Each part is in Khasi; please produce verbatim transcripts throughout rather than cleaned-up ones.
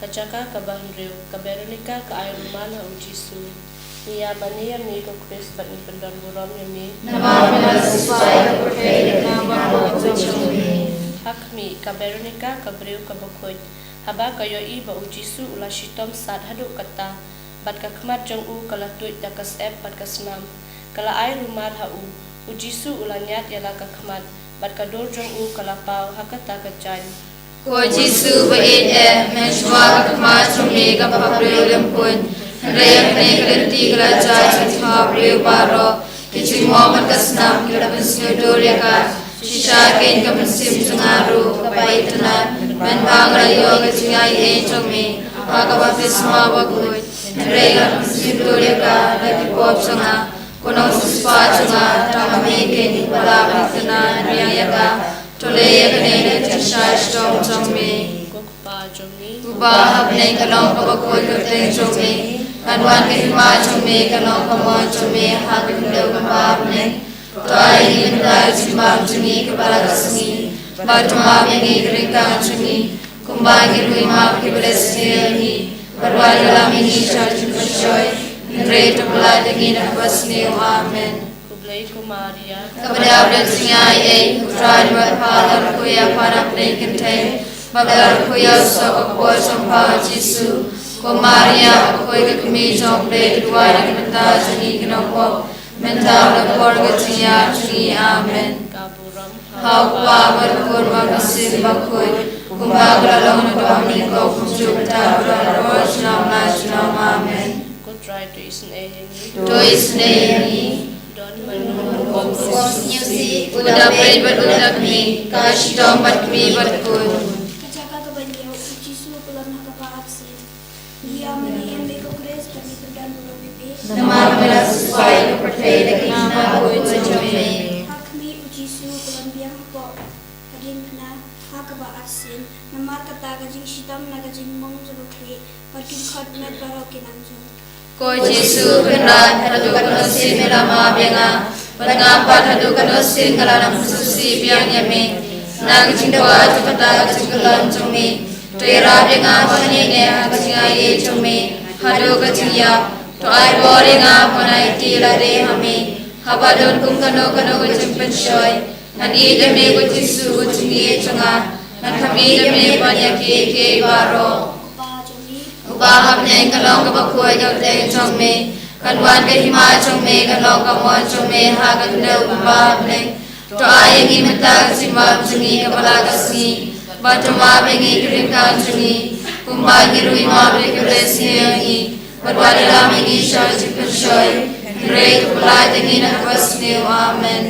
Jaka kaba hynriew, ka Veronika ka ai rumal ha u Jisu. Ngi ïa mane ïa me ko Khrist bad ngi pyndon burom ïa me. Namar me la satisfy ka pyrthei da ka hima bakhuid jong me. Ha khmih, ka Veronika ka briew kaba khuid, haba ka ïohi ba u Jisu u la shitom sat haduh katta, bad ka khmat jong u ka la tuid da ka syep bad ka snam. Ka la ai rumal ha u. U Jisu u la ñiad ïa la ka khmat, bad ka dur jong u ka la paw ha kata ka jaiñ. Ko Jisu ba ïeit eh, mynshuwa ka khmat jong me kam pat briew lympung. Hynrei ha kane ka lynti ka la jia jingthaw briew baroh. Ki jingmong bad ka snam ki la pynsngewdur ïa ka. Shisha kein ka mynsiem jong nga ruh ka ba itynnad, mynba nga la ïoh ka jingaiei jong me ha ka baptisma bakhuid. Hynrei nga la pynsngewdur ïa ka da ki pop jong nga. Ko Nongsiewspah jong nga, tang ma me kein uba lah ban itynnad ïa ka. To leh ïa kane da ka jingshai shitom jong me. Ko Kpa jong ngi uba ha bneng, ka long kaba khuid ka kyrteng jong me. Kan wan ka hima jong me, kan long ka mon jong me ha ka khyndew kumba ha bneng. To ai ïa ngi mynta ka jingbam jong ngi kaba la ka sngi. Bad to map ïa ngi ki ryngkang jong ngi, kumba ngi ruh ngi map ïa kiba leh sniew ïa ngi. Bad wat ïalam ïa ngi sha ka jingpynshoi, hynrei to pyllait ïa ngi na kaba sniew. Amen. Khublei ko Maria, kaba dap da ka jingaiei, U Trai u don bad pha, la kyrkhu ïa pha na pdeng kynthei, bad la kyrkhu ïa u soh ka kpoh jong pha u Jisu. Ko Maria bakhuid, ka kmie jong U Blei, to duwai na ka bynta jong ngi ki nongpop, mynta bad ha ka por ka jingïap jong ngi. Amen. Ka burom ha U Kpa bad ha U Khun bad ha U Mynsiem Bakhuid, kumba ka la long naduh mynnyngkong, kumjuh mynta bad ha ka por junom la junom. Amen. Ko Trai to isynei ïa ngi. To isynei ïa ngi. Don mano u sniewsih, u da peit bad u da kmie, ka shitom bad kmie bad khun. Ka jaka kaba hynñiew, u Jisu u pyllun ha kaba ar sien. Ngi ïa mane ïa me ko Khrist bad ngi pyndon burom ïa me. Namar me la satisfy ka pyrthei da ka hima bakhuid jong me. Ha khmih, u Jisu u pyllun biang hapoh ka diengphna ha kaba ar sien. Namar kata ka jingshitom na ka jingmong jong ka khlieh, bad ki dkhot met baroh ki nang jur. Ko Jisu Kynrad, haduh katno sien me la map ïa nga, bad ngam pat haduh katno sien nga la nang pynsngewsih biang ïa me. Na ka jingdawa jong kata ka jingkyllon jong me, to ïarap ïa nga ban ïaineh ha ka jingaiei jong me haduh ka jingïap. To ai bor ïa nga ba ngan aiti lade ha me, haba don kum kano kano ka jingpynshoi. Ngan ïeit ïa me ko Jisu, ko jingïeit jong nga. Ngan kham ïeit ïa me ban ïa kiei kiei baroh. Uba ha bneng, ka long kaba khuid ka kyrteng jong me. Kan wan ka hima jong me, kan long ka mon jong me ha ka khyndew kumba ha bneng. To ai ïa ngi mynta ka jingbam jong ngi kaba la ka sngi. Bad to map ïa ngi ki ryngkang jong ngi, kumba ngi ruh ngi map ïa kiba leh sniew ïa ngi. Bad wat ïalam ïa ngi sha ka jingpynshoi, hynrei to pyllait ïa ngi na kaba sniew. Amen.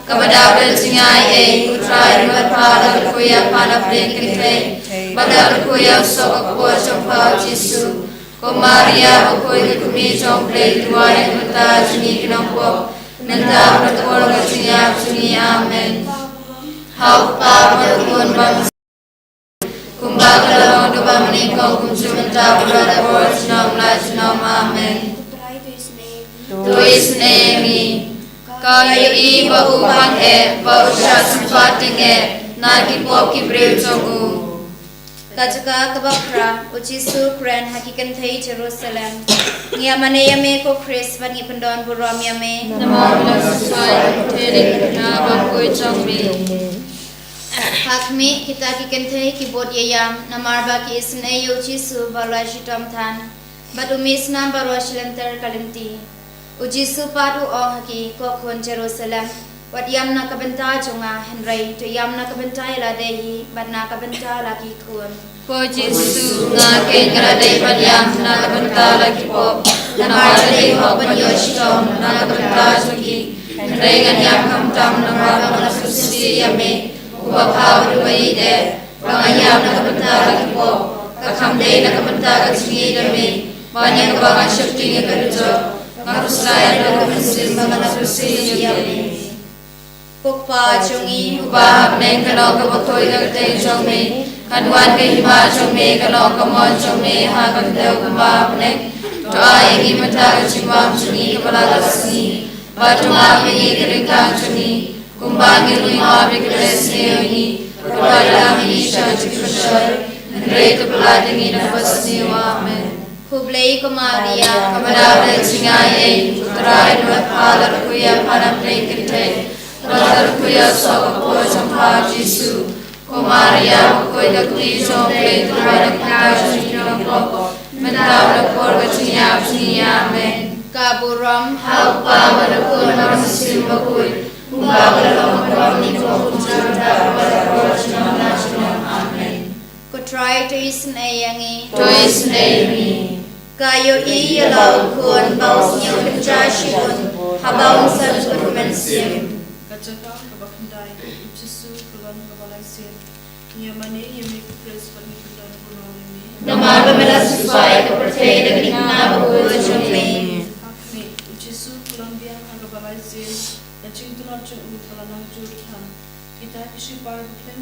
Kaba dap da ka jingaiei, U Trai u don bad pha, la kyrkhu ïa pha na pdeng kynthei, bad la kyrkhu ïa u soh ka kpoh jong pha u Jisu. Ko Maria bakhuid, ka kmie jong U Blei, to duwai na ka bynta jong ngi ki nongpop, mynta bad ha ka por ka jingïap jong ngi. Amen. Ha U Kpa bad ha U Khun bad ha U Mynsiem, kumba ka la long naduh mynnyngkong, kumjuh mynta bad ha ka por junom la junom. Amen. To isynei ïa ngi. Ka ïohi ba u pang eh, ba u shah sympat tyngeh na ki pop ki briew jong u. Ka jaka kaba phra, u Jisu u kren ha ki kynthei Jerusalem. Ngi ïa mane ïa me ko Khrist bad ngi pyndon burom ïa me. Namar me la satisfy ka pyrthei da ka hima bakhuid jong me. Ha khmih, kita ki kynthei ki bud ïaïam, namar ba ki isynei ïa u Jisu ba u la shitom than, bad u mih snam baroh shi lynter ka lynti. U Jisu pat u ong ha ki, ko khun Jerusalem, wat ïam na ka bynta jong nga, hynrei to ïam na ka bynta ïa lade hi, bad na ka bynta la ki khun. Ko Jisu, nga kein nga la dei ban ïam na ka bynta la ki pop, namar ka dei hok ban ïoh shitom na ka bynta jong ki. Hynrei ngan ïam khamtam namar ba nga la sngewsih ïa me, uba pha bad uba ïeit eh, ba nga ïam na ka bynta la ki pop, ka kham dei na ka bynta ka jingïeit ïa me, ban ïa kaba ngan sheptieng ïa ka dujok. Nga khuslai ïa ka mynsiem ba nga la sngewsih ïa me. Ko Kpa jong ngi uba ha bneng, kan long kaba khuid ka kyrteng jong me, kan wan ka hima jong me, kan long ka mon jong me ha ka khyndew kumba ha bneng. To ai ïa ngi mynta ka jingbam jong ngi kaba la ka sngi, bad to map ïa ngi ki ryngkang jong ngi, kumba ngi ruh ngi map ïa kiba leh sniew ïa ngi. Bad wat ïalam ïa ngi sha ka jingpynshoi, hynrei Hynrei to pyllait ïa ngi na kaba sniew. Amen. Khublei ko Maria, kaba dap da ka jingaiei, U Trai u don bad pha, la kyrkhu ïa pha na pdeng ki kynthei, bad la kyrkhu ïa u soh ka kpoh jong pha u Jisu. Ko Maria bakhuid, ka kmie jong U Blei, to duwai ïa ngi ki nongpop, mynta bad ha ka por ka jingïap jong ngi. Amen. Ka burom ha U Kpa bad ha U Khun bad ha U Mynsiem Bakhuid, kumba ka la long ha kaba nyngkong, kumjuh, mynta bad ha ka por junom la junom. Amen. Ko Trai to isynei ïa ngi. To isynei ïa ngi. Ka ïohi ïa la u khun ba u sniew kynja shibun haba un san u mynsiem. Ka jaka kaba khyndai, U Jisu u khlon kaba lai sien. Ngi ïa mane ïa me ko Khrist bad ngi pyndon burom ïa me. Namar ba me la sipai ka pyrthei da ka dikna bakhuid jong me. Ha khmih, U Jisu u khlon biang ha kaba lai sien. La jingtlot jong u ka la nang jur than. Kita ki sipai ba khlem,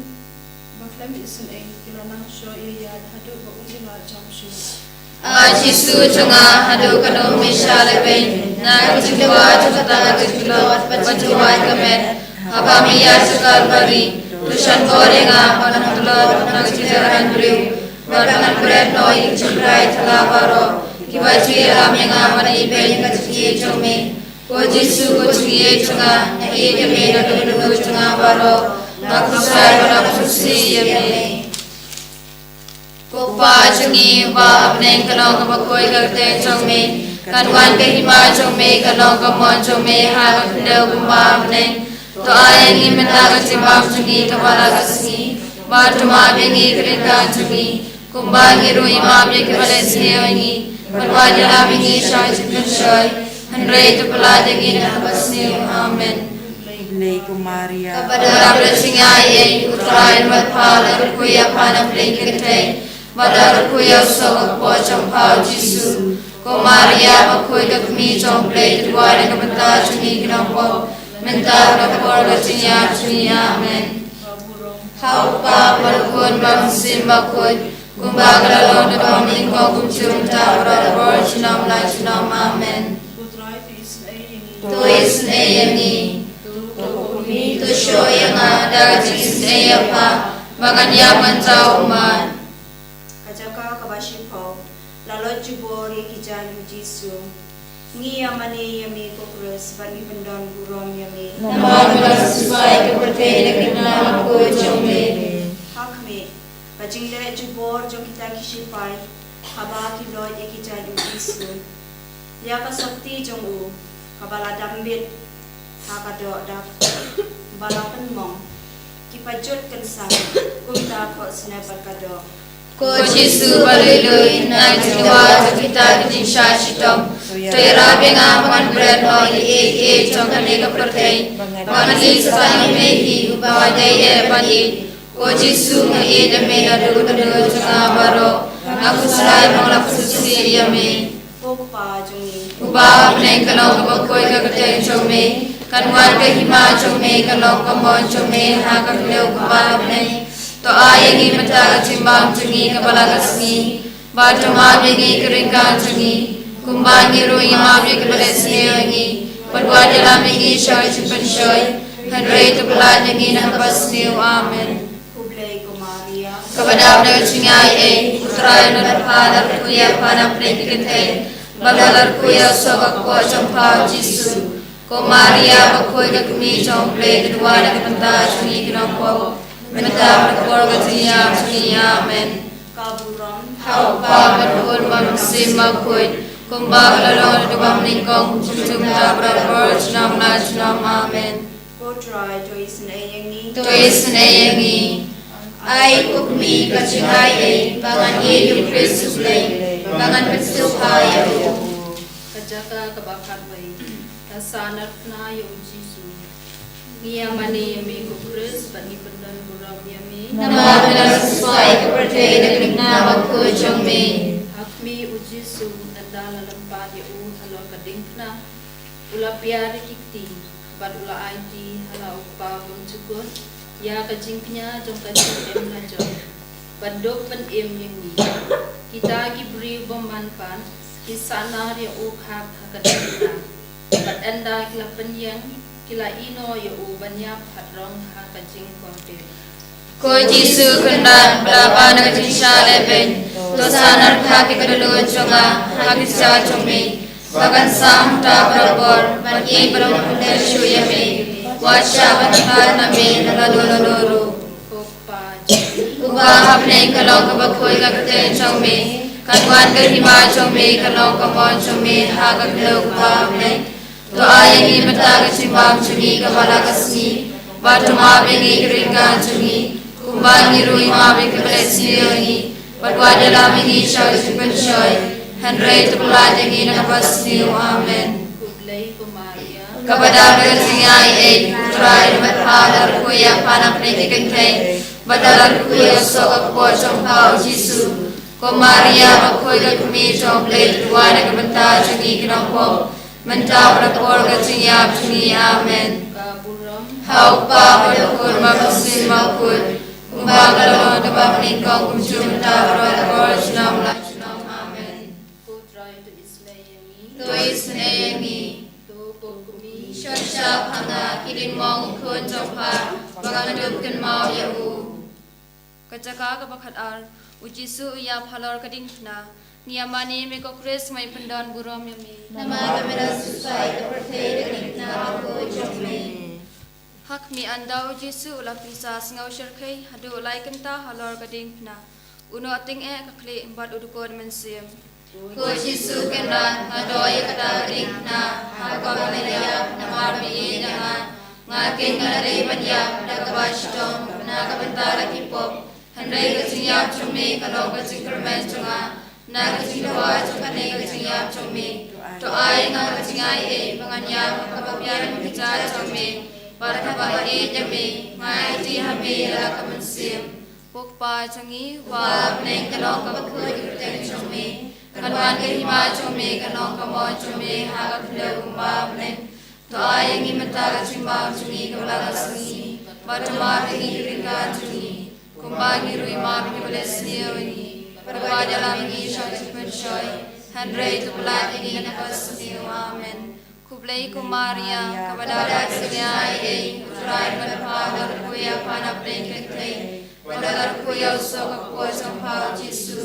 ba khlem isynei ki la nang shoh ïaid haduh ba un ïaleh jam shuh. A Jisu jong nga, haduh katno me shah lehbeiñ na ka jingdawa jong kata ka jingtlot bad jingduwai ka met, haba me ïaid sha Kalbari? To shon bor ïa nga ban tlot na ka jingïaid briew bad ban bret noh ïa ki jingkrai thala baroh kiba ju ïalam ïa nga ban ibeiñ ïa ka jingïeit jong me. Ko Jisu, ko jingïeit jong nga, nga ïeit ïa me na ka dohnud jong nga baroh. Nga khuslai bad nga khuslai ïa me. Ko Kpa jong ngi uba ha bneng, kan long kaba khuid ka kyrteng jong me, kan wan ka hima jong me, kan long ka mon jong me ha ka khyndew kumba ha bneng. To ai ïa ngi mynta ka jingbam jong ngi kaba la ka sngi, bad to map ïa ngi ki ryngkang jong ngi, kumba ngi ruh ngi map ïa kiba leh sniew ïa ngi, bad wat ïalam ïa ngi sha ka jingpynshoi, hynrei to pyllait ïa ngi na kaba sniew. Amen. Khublei ko Maria, kaba dap da ka jingaiei, U Trai u don bad pha, la kyrkhu ïa pha na pdeng ki kynthei, bad la kyrkhu ïa u soh ka kpoh jong pha u Jisu. Ko Maria bakhuid, ka kmie jong U Blei, to duwai na ka bynta jong ngi ki nongpop, mynta bad ha ka por ka jingïap jong ngi. Amen. Ha U Kpa bad ha U Khun bad ha U Mynsiem Bakhuid, kumba ka la long ha kaba nyngkong, kumjuh, mynta bad ha ka por junom la junom. Amen. Ko Trai to isynei ïa ngi. To isynei ïa ngi. To, to, to shoh ïa nga da ka jingisynei ïa pha, ba ngan ïap ngan jaw ummat. Ka jaka kaba shiphew, la lot jubor ïa ki jaiñ u Jisu. Ngi ïa mane ïa me ko Khrist bad ngi pyndon burom ïa me. Namar ba me la sipai ka pyrthei da ka dikna bakhuid jong me. Ha khmih, ka jingleh jubor jong kita ki sipai haba ki loit ïa ki jaiñ u Jisu. Ïa ka sopti jong u kaba la dam bit ha ka doh dap, ba la pynmong, ki pajut kynsan kumta khohsnep bad ka doh. Ko Jisu ba lui lui, na ka jingduwai jong kita ki jingshah shitom, to ïarap ïa nga ba ngan bret noh ïa kiei kiei jong kane ka pyrthei, ba ngan ïeit satang ïa me hi uba dei eh ban ïeit. Ko Jisu, nga ïeit ïa me naduh ka dohnud jong nga baroh. Nga khuslai ba nga la khuslai ïa me. Ko Kpa jong ngi, uba ha bneng, kan long kaba khuid ka kyrteng jong me, kan wan ka hima jong me, kan long ka mon jong me ha ka khyndew kumba ha bneng. To ai ïa ngi mynta ka jingbam jong ngi kaba la ka sngi, bad to map ïa ngi ki ryngkang jong ngi, kumba ngi ruh ngi map ïa kiba leh sniew ïa ngi, bad wat ïalam ïa ngi sha ka jingpynshoi, hynrei to pyllait ïa ngi na kaba sniew. Amen. Khublei ko Maria, kaba dap da ka jingaiei, U Trai u don bad pha, la kyrkhu ïa pha na pdeng ki kynthei, bad la kyrkhu ïa u soh ka kpoh jong pha u Jisu. Ko Maria bakhuid, ka kmie jong U Blei, to duwai na ka bynta jong ngi ki nongpop, mynta bad ha ka por ka jingïap jong ngi. Amen. Ka burom ha U Kpa bad ha U Khun bad ha U Mynsiem Bakhuid, kumba ka la long ha kaba nyngkong, kumjuh, mynta bad ha ka por junom la junom. Amen. Ko Trai to isynei ïa ngi. To isynei ïa ngi. Ai ko kmie ka jingaiei, ba ngan ïeit ïa u Khrist U Blei, ba ngan pynsngewbha ïa u. Ka jaka kaba khatwei, la sahnarphna ïa u Jisu. Ngi ïa mane ïa me ko Khrist bad ngi pyndon burom ïa me. Namar ba me la sipai ka pyrthei da ka dikna bakhuid jong me. Ha khmih, u Jisu, ynda la lympat ïa u halor ka diengphna, u la piar ïa ki kti, bad u la aiti ha la u Kpa bymjukut ïa ka jingkñia jong ka jingim lajong, ban dup pynim ïa ngi. Kita ki briew bymman pat ki sahnar ïa u khap ha ka diengphna, bad ynda ki la pynïeng, ki la ïehnoh ïa u ban ïap hatrong ha ka jingkwah beit. Ko Jisu Kynrad, ba la ban na ka jingshisha lehbeiñ, to sahnarphah ïa ki khyllung jong nga ha ka jingshah jong me, ba kan sah mynta bad ha ka por, bad ngin ym pynthut shuh ïa me. Wat shah ban khlad na me na ka lum ka lum ruh. Ko Kpa, ha bneng, ka long kaba khuid ka kyrteng jong me. Kan wan ka hima jong me, kan long ka mon jong me ha ka khyndew kumba ha bneng. To ai ïa ngi mynta ka jingbam jong ngi kaba la ka sngi, bad to map ïa ngi ki ryngkat jong ngi, kumba ngi ruh ngi map ïa kiba leh sniew ïa ngi, bad wat ïalam ïa ngi sha ka jingpynshoi, hynrei to pyllait ïa ngi na kaba sniew. Amen. Kaba dap da ka jingaiei, U Trai u don bad pha, u la kyrkhu ïa pha na pdeng ki kynthei, bad u la kyrkhu ïa u soh ka kpoh jong pha, U Jisu. Ko Maria bakhuid, ka kmie jong U Blei, to duwai na ka bynta jong ngi ki nongpop, mynta bad ha ka por ka jingïap jong ngi. Amen. Ha U Kpa bad U Khun bad U Mynsiem Bakhuid, kumba ka la long, kumba mynnyngkong, kumjuh, mynta bad ha ka por junom la junom. Amen. Ko Trai, to isynei ïa ngi. To isynei ïa ngi. To ko kmie, shon shah ha nga, ki dei mo u khun jong pha, ba ngan dup kynmaw ïa u. Ka jaka kaba khatar, U Jisu u ïap halor ka diengphna. Ngi ïa mane, me ko Khrist, me pyndonkam burom ïa me. Namar ba me la siewspah ïa ka pyrthei da ka diengphna bakhuid jong me. Ha khmih, ynda U Jisu u la pisa sngew shyrkhei haduh lai kynta halor ka diengphna, u nohting eh ka khlieh bad u dkut mynsiem. Ko Jisu Kynrad, nga doh ïa kata ka diengphna, ha kaba me la ïap, namar ba me ïeit ïa nga. Nga keiñ nga la dei ban ïap da kaba shitom na ka bynta ki pop, hynrei ka jingïap jong me ka long ka jingkyrmen jong nga na ka jingdawa jong kane ka jingïap jong me. To ai ïa nga ka jingaiei ba ngan ïap ha kaba pdiang ïa ka jingïap jong me, bad haba nga ïeit ïa me, nga aiti ha me ïa la ka mynsiem. Ko Kpa jong ngi uba ha bneng, ka long kaba khuid ka kyrteng jong me. Kan wan ka hima jong me, kan long ka mon jong me ha ka khyndew kumba ha bneng. To ai ïa ngi mynta ka jingbam jong ngi kaba la ka sngi, bad to map ïa ngi ki ryngkat jong ngi, kumba ngi ruh ngi map ïa kiba leh sniew ïa ngi, bad wat ïalam ïa ngi sha ka jingpynshoi, hynrei to pyllait ïa ngi na kaba sniew. Amen. Khublei ko Maria, kaba dap da ka jingaiei, U Trai u don bad pha, u la kyrkhu ïa pha na pdeng ki kynthei, bad u la kyrkhu ïa u soh ka kpoh jong pha, U Jisu.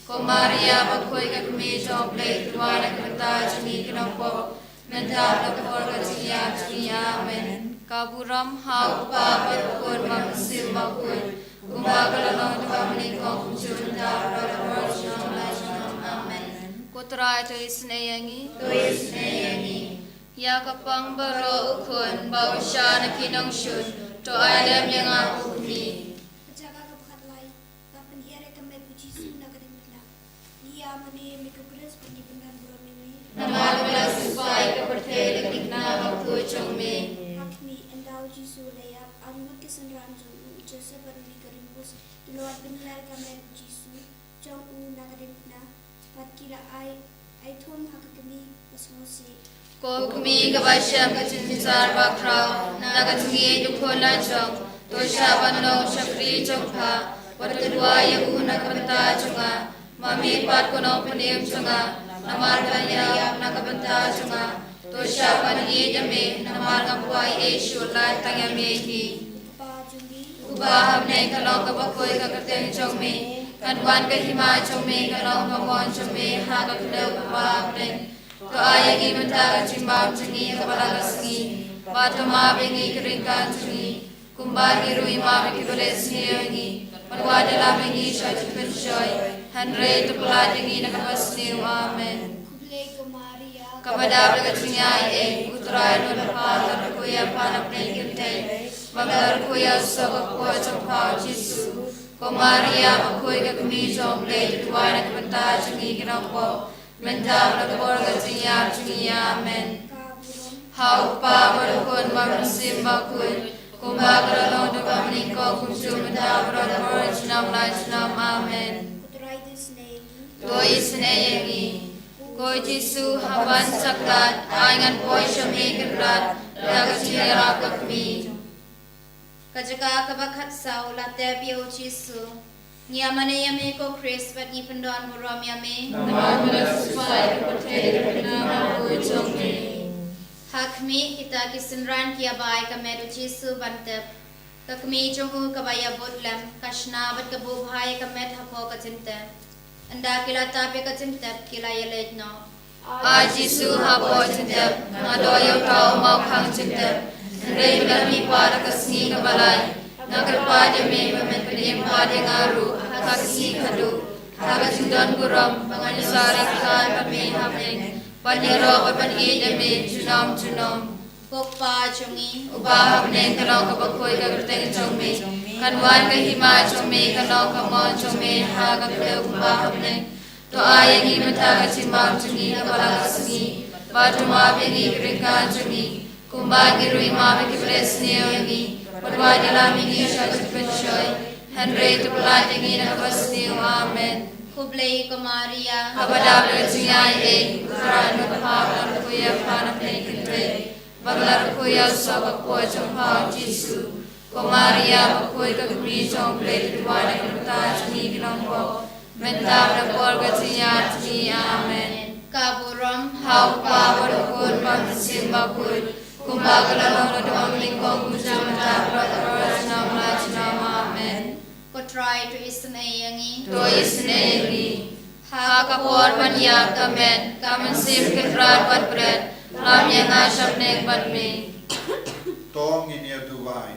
Ko Maria bakhuid, ka kmie jong U Blei, to duwai na ka bynta jong ngi ki nongpop, mynta bad ha ka por ka jingïap jong ngi. Amen. Ka burom ha U Kpa bad U Khun bad U Mynsiem Bakhuid, kumba ka la long, kumba mynnyngkong, kumjuh, mynta bad ha ka por junom la junom. Amen. Ko Trai, to isynei ïa ngi. To isynei ïa ngi. Ïa ka pang baroh, U Khun, ba u shah na ki nongshun, to ai lem ïa nga, ko kmie. Ka jaka kaba khatlai, la pynhiar ïa ka met U Jisu na ka diengphna. Ngi ïa mane, me ko Khrist, ba ngi pyndonkam burom ïa me. Namar ba me la siewspah ïa ka pyrthei da ka diengphna bakhuid jong me. Ha khmih, ynda U Jisu u la ïap, arngut ki synran jong u, u Joseph bad u Nikodimus, ki la wan pynhiar ïa ka met U Jisu jong u na ka diengphna, bad ki la ai, ai thum ha ka kmie ba sngewsih. Ko kmie kaba shem ka jingjynjar bakhraw na ka jingïeit U Khun la jong, to shah ban long shakri jong pha, bad to duwai ïa u na ka bynta jong nga. Ma me pat, ko Nongpynim jong nga, namar ba me la ïap na ka bynta jong nga, to shah ban ïeit ïa me, namar ngam kwah ei ei shuh, lait tang ïa me hi. Kpa jong ngi uba ha bneng, kan long kaba khuid ka kyrteng jong me. Kan wan ka hima jong me, kan long ka mon jong me ha ka khyndew kumba ha bneng. To ai ïa ngi mynta ka jingbam jong ngi kaba la ka sngi, bad to map ïa ngi ki ryngkat jong ngi, kumba ngi ruh ngi map ïa kiba leh sniew ïa ngi. Bad wat ïalam ïa ngi sha ka jingpynshoi, hynrei to pyllait ïa ngi na kaba sniew. Amen. Khublei ko Maria, kaba dap da ka jingaiei, U Trai u don bad pha, u la kyrkhu ïa pha na pdeng ki kynthei, bad u la kyrkhu ïa u soh ka kpoh jong pha, U Jisu. Ko Maria bakhuid, ka kmie jong U Blei, to duwai na ka bynta jong ngi ki nongpop, mynta bad ha ka por ka jingïap jong ngi. Amen. Ha U Kpa bad U Khun bad U Mynsiem Bakhuid, kumba ka la long, kumba mynnyngkong, kumjuh, mynta bad ha ka por junom la junom. Amen. Ko Trai, to isynei ïa ngi. To isynei ïa ngi. Ko Jisu, haba ngan sa khlad, ai ngan poi sha me kynrad da ka jingïarap ka kmie. Ka jaka kaba khatsaw, la tep ïa U Jisu. Ngi ïa mane ïa me ko Khrist bad ngi pyndonkam burom ïa me. Namar ba me la siewspah ïa ka pyrthei da ka diengphna bakhuid jong me. Ha khmih, kita ki synran ki ïa bai ka met U Jisu ban tep. Ka kmie jong u kaba ïabud lem ka shna bad ka buh bha ïa ka met hapoh ka jingtep. Ynda ki la tap ïa ka jingtep ki la ïaleit noh. A Jisu, hapoh jingtep nga doh ïa uta u mawkhang jingtep. Hynrei lada me pat ha ka sngi kaba lai, nga kyrpad ïa me ba men pynïeng pat ïa nga ruh ha ka sngi kaba khatduh. Ha ka jingdon burom ba ngan ïasah ryngkat bad me ha bneng, ban ïaroh bad ban ïeit ïa me junom junom. Ko Kpa jong ngi uba ha bneng, ka long kaba khuid ka kyrteng jong me. Kan wan ka hima jong me, kan long ka mon jong me ha ka khyndew kumba ha bneng. To ai ïa ngi mynta ka jingbam jong ngi kaba la ka sngi, bad to map ïa ngi ki ryngkat jong ngi, kumba ngi ruh ngi map ïa kiba leh sniew ïa ngi. Bad wat ïalam ïa ngi sha ka jingpynshoi, hynrei to pyllait ïa ngi na kaba sniew. Amen. Khublei ko Maria, kaba dap da ka jingaiei, U Trai u don bad pha, ba la kyrkhu ïa pha na pdeng ki kynthei, bad la kyrkhu ïa u soh ka kpoh jong pha u Jisu. Ko Maria bakhuid, ka kmie jong U Blei, to duwai ïa ngi ki nongpop, mynta bad ha ka por ka jingïap jong ngi. Amen. Ka burom ha U Kpa bad ha U Khun bad ha U Mynsiem Bakhuid, kumba ka la long naduh ba nyngkong, kumjuh mynta bad baroh junom la junom. Amen. Ko Trai to isynei ïa ngi. To isynei ïa ngi. Ha ka por ban ïap ka met, ka mynsiem kynrad bad bret, lam ïa nga sha bneng bad me. To ngin ïa duwai.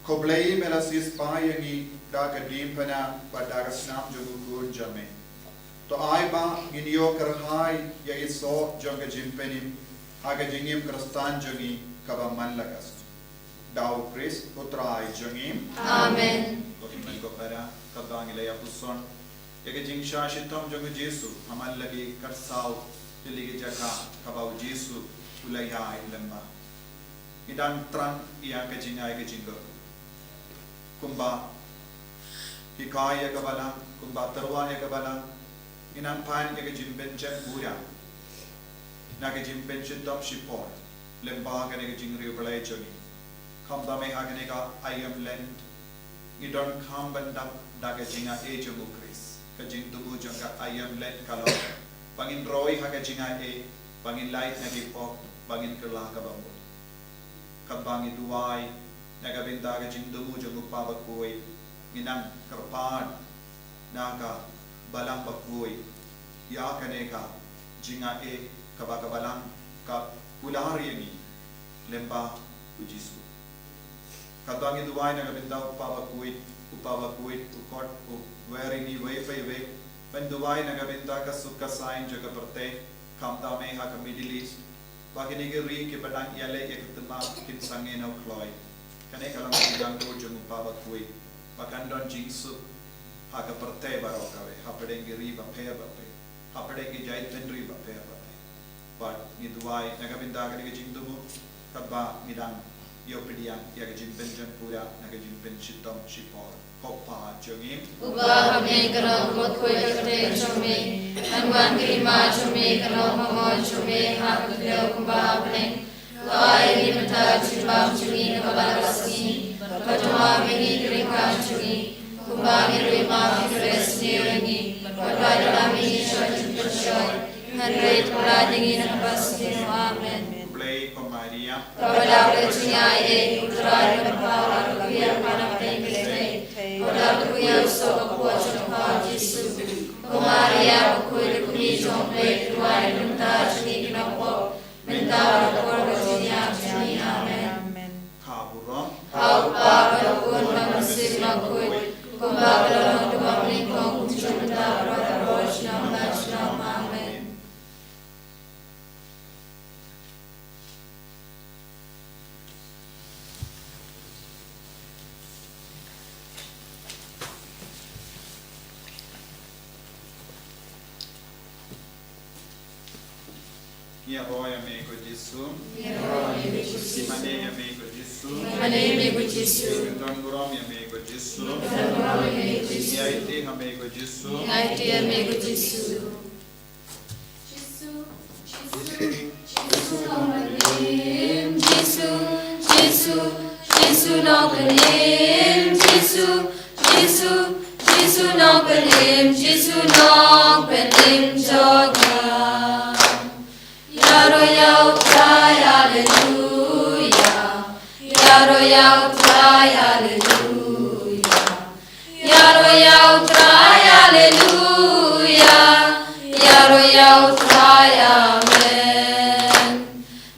Ko Blei, me la siewspah ïa ngi da ka diengphna bad da ka snam jong u Khun jong me. To ai ba ngin ïoh kyrhai ïa i soh jong ka jingpynim ha ka jingim Khristan jong ngi kaba man la ka sngi. Da u Khrist u Trai jong ngi. Amen. Ko hynmen ko para, kaba ngi la ïa puson ïa ka jingshah shitom jong u Jisu ha man la ki khatsaw tylli ki jaka kaba u Jisu u la ïaid lyngba. Ngi dang thrang ïa ka jingai ka jingkyrkhu. Kumba hikai ïa ka Balang, kumba tyrwa ïa ka Balang, ngi nang pan ïa ka jingpynjot pura na ka jingpynshitom shipor lyngba kane ka jingriewblei jong ngi. Khamtam eh ha kane ka aïom Lent, ngi donkam ban dap da ka jingai jong u Khrist. Ka jingthmu jong ka aïom Lent ka long ba ngin roi ha ka jingai, ba ngin lait na ki pop, ba ngin kylla ka bamut. Katba ngi duwai na ka bynta ka jingthmu jong u Kpa bakhuid, ngi nang kyrpad na ka Balang bakhuid ïa kane ka jingai kaba ka Balang ka kular ïa ngi lyngba u Jisu. Katba ngi duwai na ka bynta u Kpa bakhuid, u Kpa bakhuid u khot u wer ïa ngi iwei pa iwei ban duwai na ka bynta ka suk ka saiñ jong ka pyrthei, khamtam eh ha ka Middle East, ba kine ki ri kiba dang ïaleh ïa ka thymmai kin sangeh na u khlaiñ. Kane ka long ka jinglong jong u Kpa bakhuid ba kan don jingsuk ha ka pyrthei baroh kawei, hapdeng ki ri bapher bapher, hapdeng ki jaitbynriew bapher bapher. Bad ngi duwai na ka bynta kane ka jingthmu, katba ngi dang ïoh pdiang ïa ka jingpynjot pura na ka jingpynshitom shipor. Ko Kpa jong ngi uba ha bneng, kan long bakhuid ka kyrteng jong me, kan wan ka hima jong me, kan long ka mon jong me ha ka khyndew kumba ha bneng. To ai ïa ngi mynta ka jingbam jong ngi kaba la ka sngi, bad to map ïa ngi ki ryngkat jong ngi, kumba ngi ruh ngi map ïa kiba leh sniew ïa ngi, bad wat ïalam ïa ngi sha ka jingpynshoi, hynrei to pyllait ïa ngi na kaba sniew. Amen. Khublei ko Maria, kaba dap da ka jingaiei, U Trai u don bad pha, ba la kyrkhu ïa pha na pdeng ki kynthei, bad la kyrkhu ïa u soh ka kpoh jong pha u Jisu. Ko Maria bakhuid, ka kmie jong U Blei, to duwai ïa ngi mynta jong ngi ki nongpop, mynta bad ha ka por ka jingïap jong ngi. Amen. Ka burom ha U Kpa bad ha U Khun bad ha U Mynsiem Bakhuid, kumba ka la long naduh ba nyngkong, kumjuh mynta bad baroh junom la junom. Amen. Ïaroh ïa me ko Jisu. Ïaroh ïa me ko Jisu. Ïamane ïa me ko Jisu. Ïamane ïa me ko Jisu. Don burom ïa me ko Jisu. Don burom ïa me ko Jisu. Ïaiti ha me ko Jisu. Ïaiti ha me ko Jisu. Jisu, Jisu, Jisu Nongpynim, Jisu, Jisu, Jisu Nongpynim, Jisu, Jisu, Jisu Nongpynim, Jisu Nongpynim jong nga. Ïaroh ïa U Trai, haleluya. Ïaroh ïa U Trai. Ïa U Trai, Alleluia. Ïaroh ïa U Trai, Amen.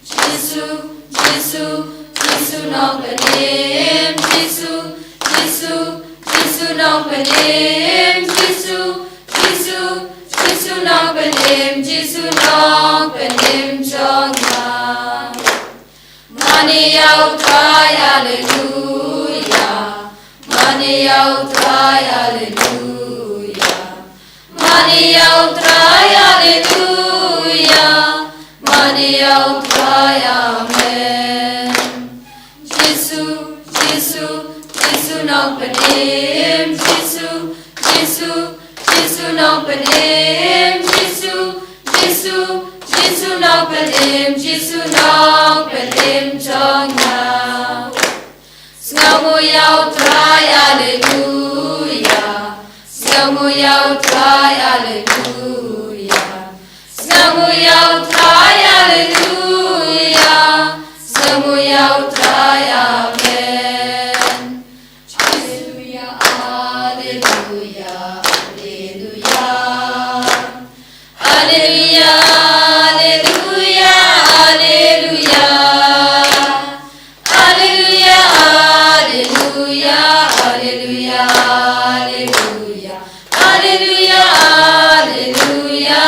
Jisu, Jisu, Jisu Nongpynim, Jisu, Jisu, Jisu Nongpynim, Jisu, Jisu, Jisu Nongpynim, Jisu Nongpynim jong nga. Mane ïa U Trai, Alleluia. Mane ïa U Trai, Alleluia. Mane ïa U Trai, Alleluia. Mane ïa U Trai, Amen. Jisu, Jisu, Jisu Nongpynim, Jisu, Jisu, Jisu Nongpynim, Jisu, Jisu, Jisu Nongpynim, Jisu Nongpynim jong nga. Sngewbha ïa U Trai, Alleluia. Sngewbha ïa U Trai, Alleluia. Sngewbha ïa U Trai, Alleluia. Sngewbha ïa U Trai, Amen. Alleluia, Alleluia, Alleluia. Alleluia, Alleluia, Alleluia. Alleluia, Alleluia, Alleluia, Alleluia. Alleluia, Alleluia,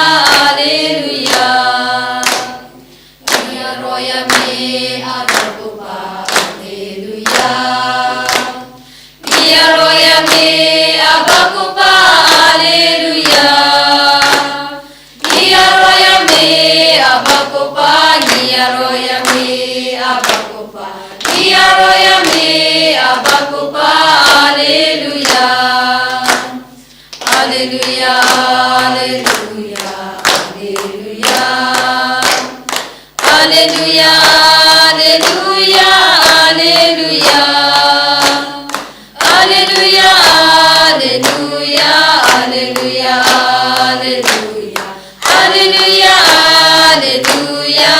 Alleluia. Ïaroh ïa me, Abba Kpa, Alleluia. Ïaroh ïa me, Abba Kpa, Alleluia. Ïaroh ïa me, Abba Kpa, ïaroh ïa me, Abba Kpa. Ïaroh ïa me, Abba Kpa, Alleluia. Alleluia, Alleluia, Alleluia. Alleluia, Alleluia, Alleluia. Alleluia, Alleluia, Alleluia, Alleluia. Alleluia, Alleluia,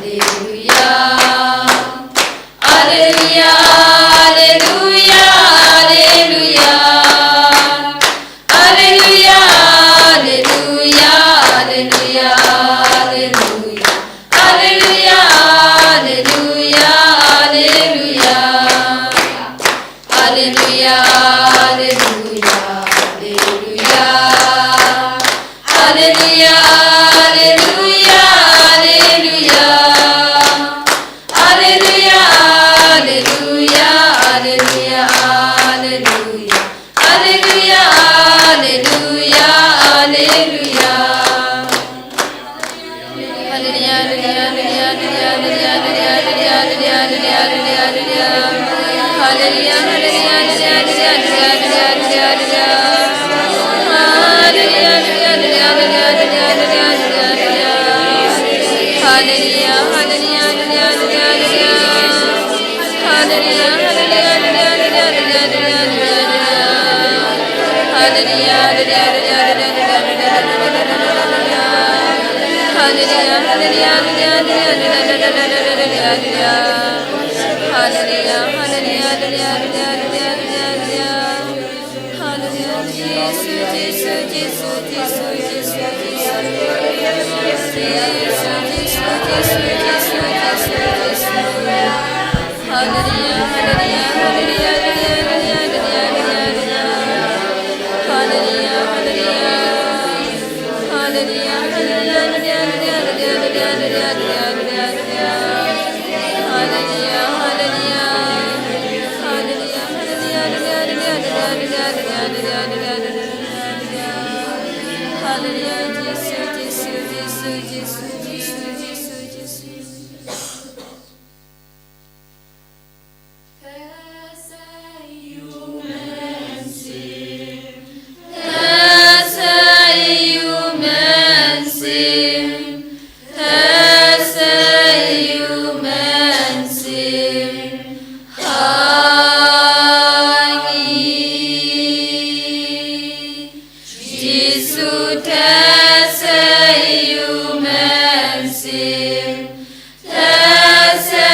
Alleluia. Alleluia, Alleluia, Alleluia. Alleluia, Alleluia, Alleluia. Alleluia, Alleluia, Alleluia, Alleluia. Alleluia, Alleluia, Alleluia. Alleluia, Alleluia, Alleluia. Alleluia, Alleluia, Alleluia. Alleluia, Alleluia, Alleluia, Alleluia. Alleluia, Alleluia, Alleluia. Jisu, teh sa ïa u mynsiem, teh sa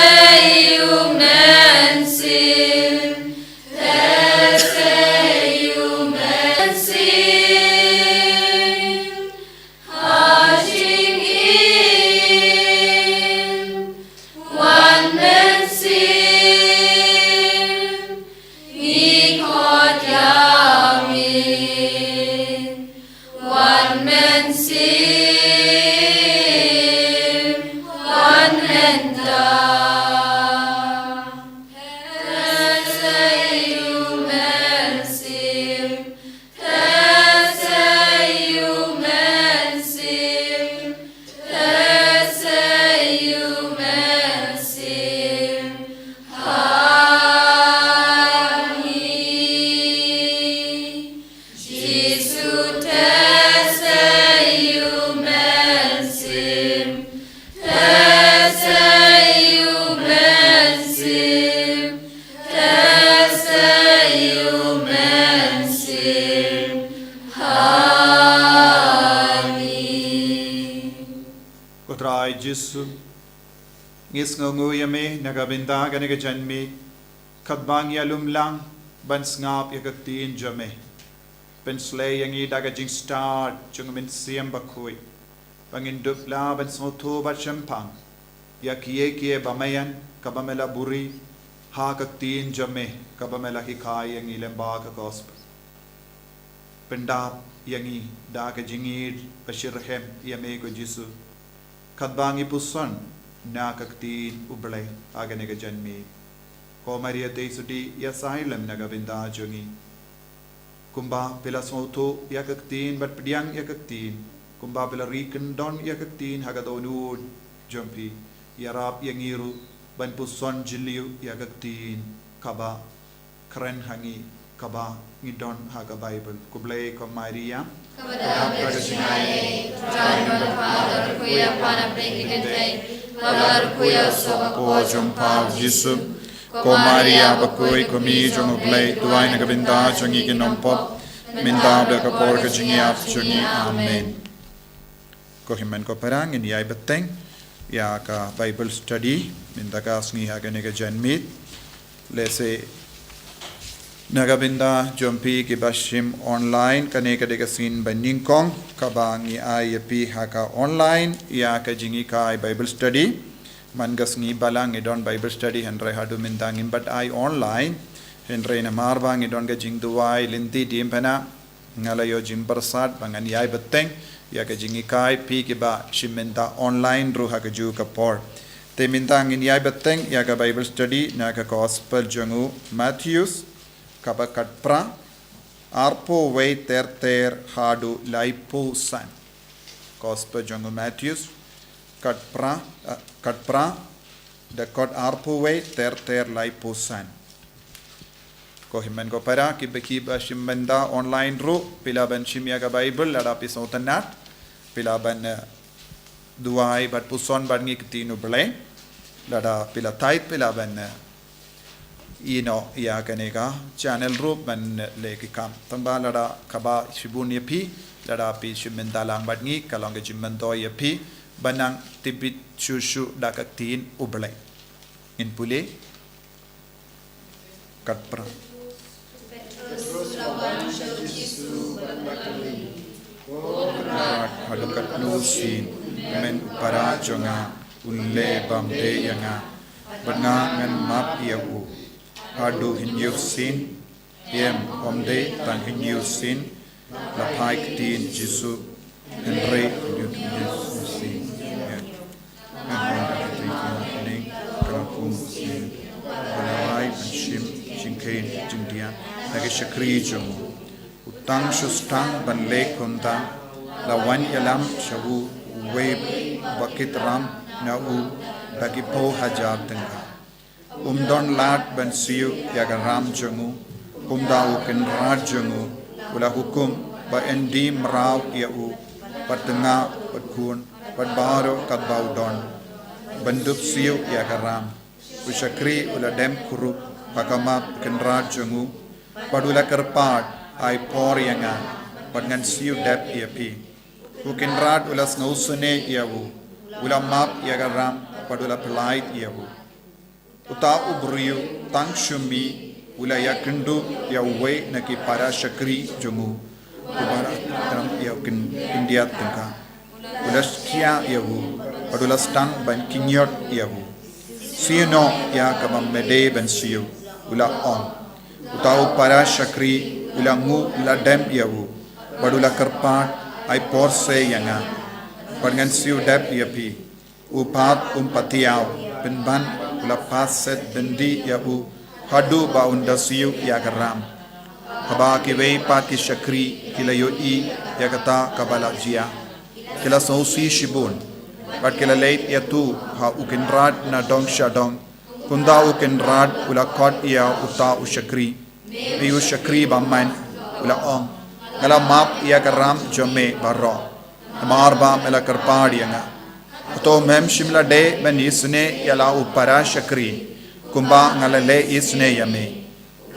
Jisu, ngi sngewnguh ïa me na ka bynta kane ka janmiet, katba ngi ïalum lang ban sngap ïa ka ktien jong me. Pynshlei ïa ngi da ka jingstad jong u Mynsiem Bakhuid, ba ngin dup lah ban sngewthuh bad shemphang ïa kiei kiei ba me ïeng, kaba me la buhrieh ha ka ktien jong me, kaba me la hikai ïa ngi lyngba ka gospel. Pyndap ïa ngi da ka jingïeit ba shitrhem ïa me ko Jisu, katba ngi puson na ka ktien U Blei ha kane ka janmiet. Ko Maria Theisotti, ïasaid lem na ka bynta jong ngi. Kumba phi la sngewthuh ïa ka ktien bad pdiang ïa ka ktien, kumba phi la ri kyndon ïa ka ktien ha ka dohnud jong phi, ïarap ïa ngi ruh ban puson jylliew ïa ka ktien kaba kren ha ngi, kaba ngi don ha ka Baibl. Khublei ko Maria. Kaba dap da ka jingaiei, Trai u don ha pha, la kyrkhu ïa pha napdeng ki kynthei, bad la kyrkhu ïa u soh ka por jong pha u Jisu. Ko Maria bakhuid, ko Mei jong U Blei, duwai na ka bynta jong ngi ki nongpop, mynta bad ha ka por ka jingïap jong ngi. Amen. Ko hynmen ko para, ngin ïai bteng ïa ka Bible study mynta ka sngi ha kane ka janmiet. Lehse na ka bynta jong phi kiba shim online, kane ka dei ka sien ba nyngkong kaba ngi ai ïa phi ha ka online ïa ka jinghikai Bible study. Man ka sngi balang ngi don Bible study, hynrei haduh mynta ngim pat ai online, hynrei namar ba ngi don ka jingduwai lynti diengphna, nga la ïoh jingpyrsad ba ngan ïai bteng ïa ka jinghikai phi kiba shim mynta online ruh ha kajuh ka por. Te mynta ngin ïai bteng ïa ka Bible study na ka Gospel jong u Mathaios, kaba khatphra, arphew wei ter ter haduh laiphew san. Gospel jong u Mathaios, khatphra, eh, khatphra, dkhot arphew wei ter ter laiphew san. Ko hynmen ko para, kiba, kiba shim mynta online ruh, phi lah ban shim ïa ka Bible, lada phi sngewtynnad, phi lah ban, eh, duwai bad puson bad ngi ka ktien U Blei, lada phi lah tight, phi lah ban, eh, ïehnoh ïa kane ka channel ruh ban leh ki kam. Tangba lada kaba shibun ïa phi, lada phi shim mynta lang bad ngi, ka long ka jingmyntoi ïa phi ban nang tip bit shuh shuh da ka ktien U Blei. Ngin pule. Khatphra. Haduh katno sien, men para jong nga un leh bymdei ïa nga, bad nga ngan map ïa u? Haduh hynñiew sien? Em, ym dei tang hynñiew sien, la phai ktien Jisu, hynrei hynñiew sien. Nga ong ïa phi, ka la kum sien ba la rai ban shim jingkheiñ jingdiang na ki shakri jong u. U tang shu sdang ban leh kumta, la wan ïalam sha u uwei uba kit ram na u da ki phew hajar tyngka. Um don lad ban siew ïa ka ram jong u, kumta u kynrad jong u u la hukum ba yn die mraw ïa u, bad tnga, bad khun, bad baroh katba u don, ban dup siew ïa ka ram. U shakri u la dem kurup ha khmat u kynrad jong u, bad u la kyrpad, ai por ïa nga, bad ngan siew dep ïa phi. U kynrad u la sngewsynei ïa u, u la map ïa ka ram, bad u la pynlait ïa u. Uta u briew tang shu mih u la ïakynduh ïa uwei na ki para shakri jong u, uba la kit ram ïa u khyndiat tyngka. U la shkia ïa u, bad u la sdang ban kynñiot ïa u. Siew noh ïa kaba me dei ban siew, u la ong. Uta u para shakri u la nguh, u la dem ïa u, bad u la kyrpad, ai por seh ïa nga, bad ngan siew dep ïa phi. U pat um patiaw, pynban u la pat set byndi ïa u haduh ba un da siew ïa ka ram. Haba kiwei pat ki shakri ki la ïohi ïa kata kaba la jia, ki la sngewsih shibun, bad ki la leit ïathuh ha u kynrad na dong sha dong. Kumta u kynrad u la khot ïa uta u shakri. Bad u shakri bymman u la ong, nga la map ïa ka ram jong me baroh, namar ba me la kyrpad ïa nga. Hato mem shym la dei ban isynei ïa la u para shakri, kumba nga la leh isynei ïa me?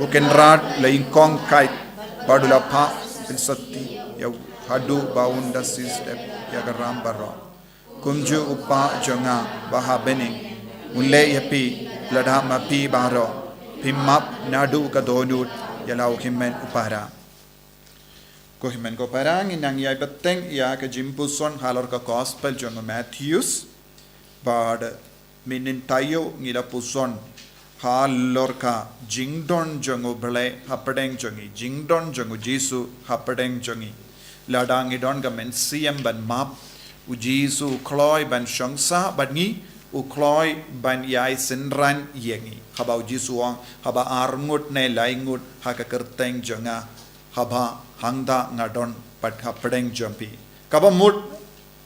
U kynrad u la ïngkong kait, bad u la phah pynsati ïa u haduh ba un da siew dep ïa ka ram baroh. Kumjuh u Kpa jong nga ba ha bneng un leh ïa phi, lada ma phi baroh phim map naduh ka dohnud ïa la u hynmen u para. Ko hynmen ko para, ngin nang ïai bteng ïa ka jingpuson halor ka Gospel jong u Mathaios. Bad mynnin taïew ngi la puson halor ka jingdon jong u Blei hapdeng jong ngi, jingdon jong u Jisu hapdeng jong ngi. Lada ngi don ka mynsiem ban map, u Jisu u kloi ban shong sah bad ngi, u kloi ban ïai synran ïa ngi. Haba u Jisu u ong, haba ar ngut ne lai ngut ha ka kyrteng jong nga, haba hangta nga don pat hapdeng jong phi. Kaba mut,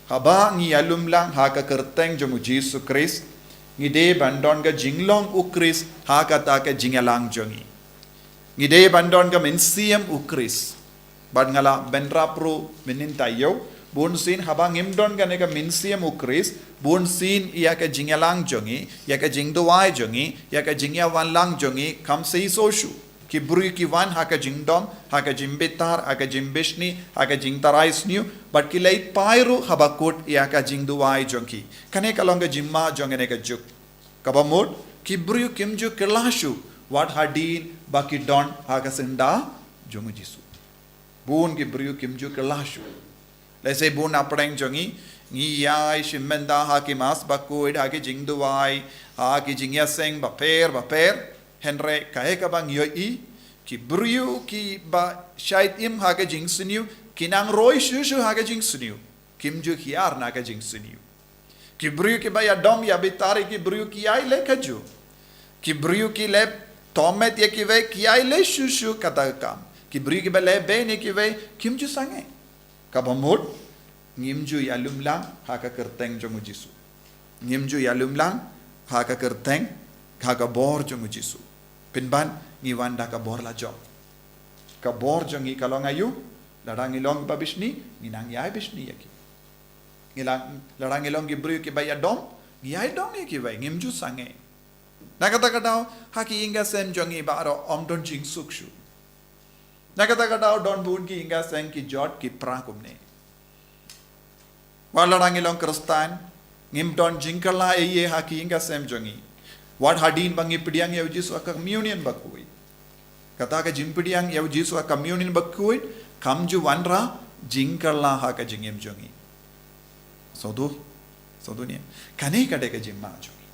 haba ngi ïalum lang ha ka kyrteng jong u Jisu Khrist, ngi dei ban don ka jinglong u Khrist ha kata ka jingïalang jong ngi. Ngi dei ban don ka mynsiem u Khrist. Bad nga la bynrap ruh mynnin taïew, bunsien haba ngim don kane ka mynsiem u Khrist, bunsien ïa ka jingïalang jong ngi, ïa ka jingduwai jong ngi, ïa ka jingïawan lang jong ngi, kam seisoh shuh. Ki briew ki wan ha ka jingdom, ha ka jingbitar, ha ka jingbishni, ha ka jingtharai sniew, bad ki leit phai ruh haba kut ïa ka jingduwai jong ki. Kane ka long ka jingma jong kane ka juk. Kaba mut, ki briew kim ju kylla shuh, wat hadien ba ki don ha ka syndah jong u Jisu. Bun ki briew kim ju kylla shuh. Lehse bun hapdeng jong ngi, ngi ïai shim bynta ha ki Mass Bakhuid, ha ki jingduwai, ha ki jingïaseng bapher bapher, hynrei kaei kaba ngi ïohi, ki briew kiba shait im ha ka jingsniew, ki nang roi shuh shuh ha ka jingsniew. Kim ju hiar na ka jingsniew. Ki briew kiba ïadom ïabitar ïa ki briew ki ïai leh kajuh. Ki briew ki leh thomet ïa kiwei ki ïai leh shuh shuh kata ka kam. Ki briew kiba leh beiñ ïa kiwei kim ju sangeh. Kaba mut, ngim ju ïalum lang ha ka kyrteng jong u Jisu. Ngim ju ïalum lang ha ka kyrteng, ha ka bor jong u Jisu. Pynban, ngi wan da ka bor lajong. Ka bor jong ngi ka long aïu, lada ngi long ba bishni, ngi nang ïai bishni ïa ki. Ngi la, lada ngi long ki briew kiba ïadom, ngi ïai dom ïa kiwei, ngim ju sangeh. Na kata ka daw, ha ki ïing ki sem jong ngi baroh ym don jingsuk shuh. Na kata ka daw don bun ki ïing ki sem ki jot ki pra kumne. Wat lada ngi long Khristan, ngim don jingkylla ei ei ha ki ïing ki sem jong ngi. Wat hadien ba ngi pdiang ïa u Jisu ha ka communion bakhuid. Kata ka jingpdiang ïa u Jisu ha ka communion bakhuid, kam ju wanrah jingkylla ha ka jingim jong ngi. Sngewthuh, sngewthuh ne. Kane ka dei ka jingma jong ngi.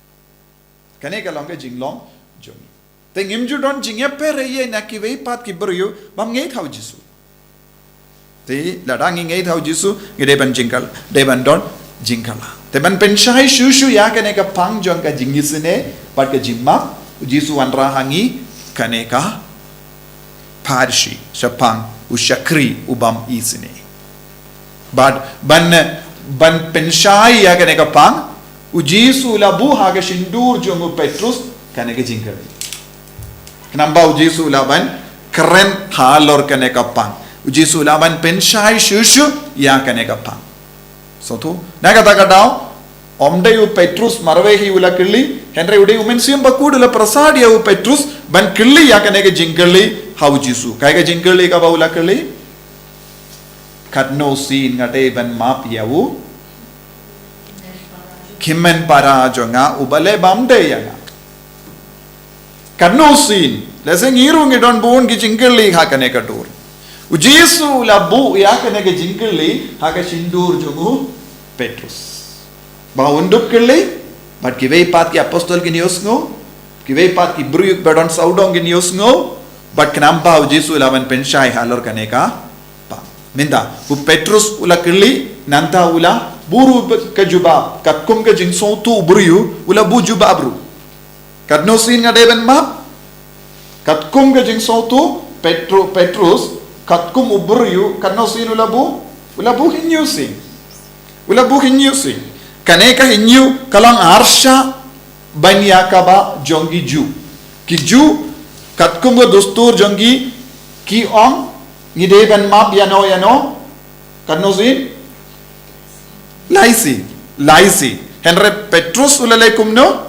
Kane ka long ka jinglong jong ngi. Te ngim ju don jingïapher ei ei na kiwei pat ki briew bym ngeit ha u Jisu. Te lada ngi ngeit ha u Jisu, ngi dei ban jingkylla, dei ban don jingkylla. Te ban pynshai shuh shuh ïa kane ka phang jong ka jingisynei bad ka jingmap, u Jisu u wanrah ha ngi kane ka pharshi shaphang u shakri u bym isynei. Bad ban, ban pynshai ïa kane ka phang, u Jisu u la buh ha ka shyntur jong u Petrus kane ka jingkylli. Khnang ba u Jisu u lah ban kren halor kane ka phang. U Jisu u lah ban pynshai shuh shuh ïa kane ka phang. Sngewthuh, na kata ka daw, ym dei u Petrus marwei hi u la kylli, hynrei u dei u Mynsiem Bakhuid u la pyrsad ïa u Petrus ban kylli ïa kane ka jingkylli ha u Jisu. Kaei ka jingkylli kaba u la kylli? Katno sien nga dei ban map ïa u hynmen para jong nga uba leh bymdei ïa nga? Katno sien? Lehse ngi ruh ngi don bun ki jingkylli ha kane ka dur. U Jisu u la buh ïa kane ka jingkylli ha ka shyntur jong u Petrus. Ba un dup kylli, bad kiwei pat ki apostol kin ïohsngew, kiwei pat ki briew ba don sawdong kin ïohsngew, bad khnang ba u Jisu u lah ban pynshai halor kane ka phang. Mynta, u Petrus u la kylli, nangta u la buh ruh ka jubab, katkum ka jingsngewthuh u briew, u la buh jubab ruh. Katno sien nga dei ban map? Katkum ka jingsngewthuh Petru-, Petrus, katkum u briew, katno sien u la buh? U la buh hynñiew sien. U la buh hynñiew sien. Kane ka hynñiew ka long arshah ban ïa kaba jong ki Jiw. Ki Jiw, katkum ka dustur jong ki, ki ong, ngi dei ban map ïano ïano? Katno sien? Lai sien, lai sien. Hynrei Petrus u la leh kumno?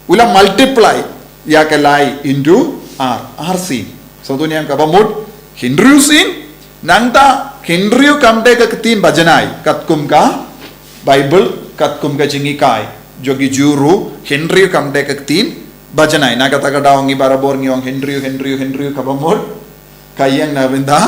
U la multiply ïa ka lai into ar, ar sien. Sngewthuh ne em, kaba mut hynriew sien. Nangta hynriew kam dei ka ktien ba janai, katkum ka Baibl Katkum ka jinghikai jong ki Jiw ruh, hynriew kam dei ka ktien bajanai. Na kata ka daw ngi barabor ngi ong hynriew, hynriew, hynriew, kaba mut ka ïeng na bynta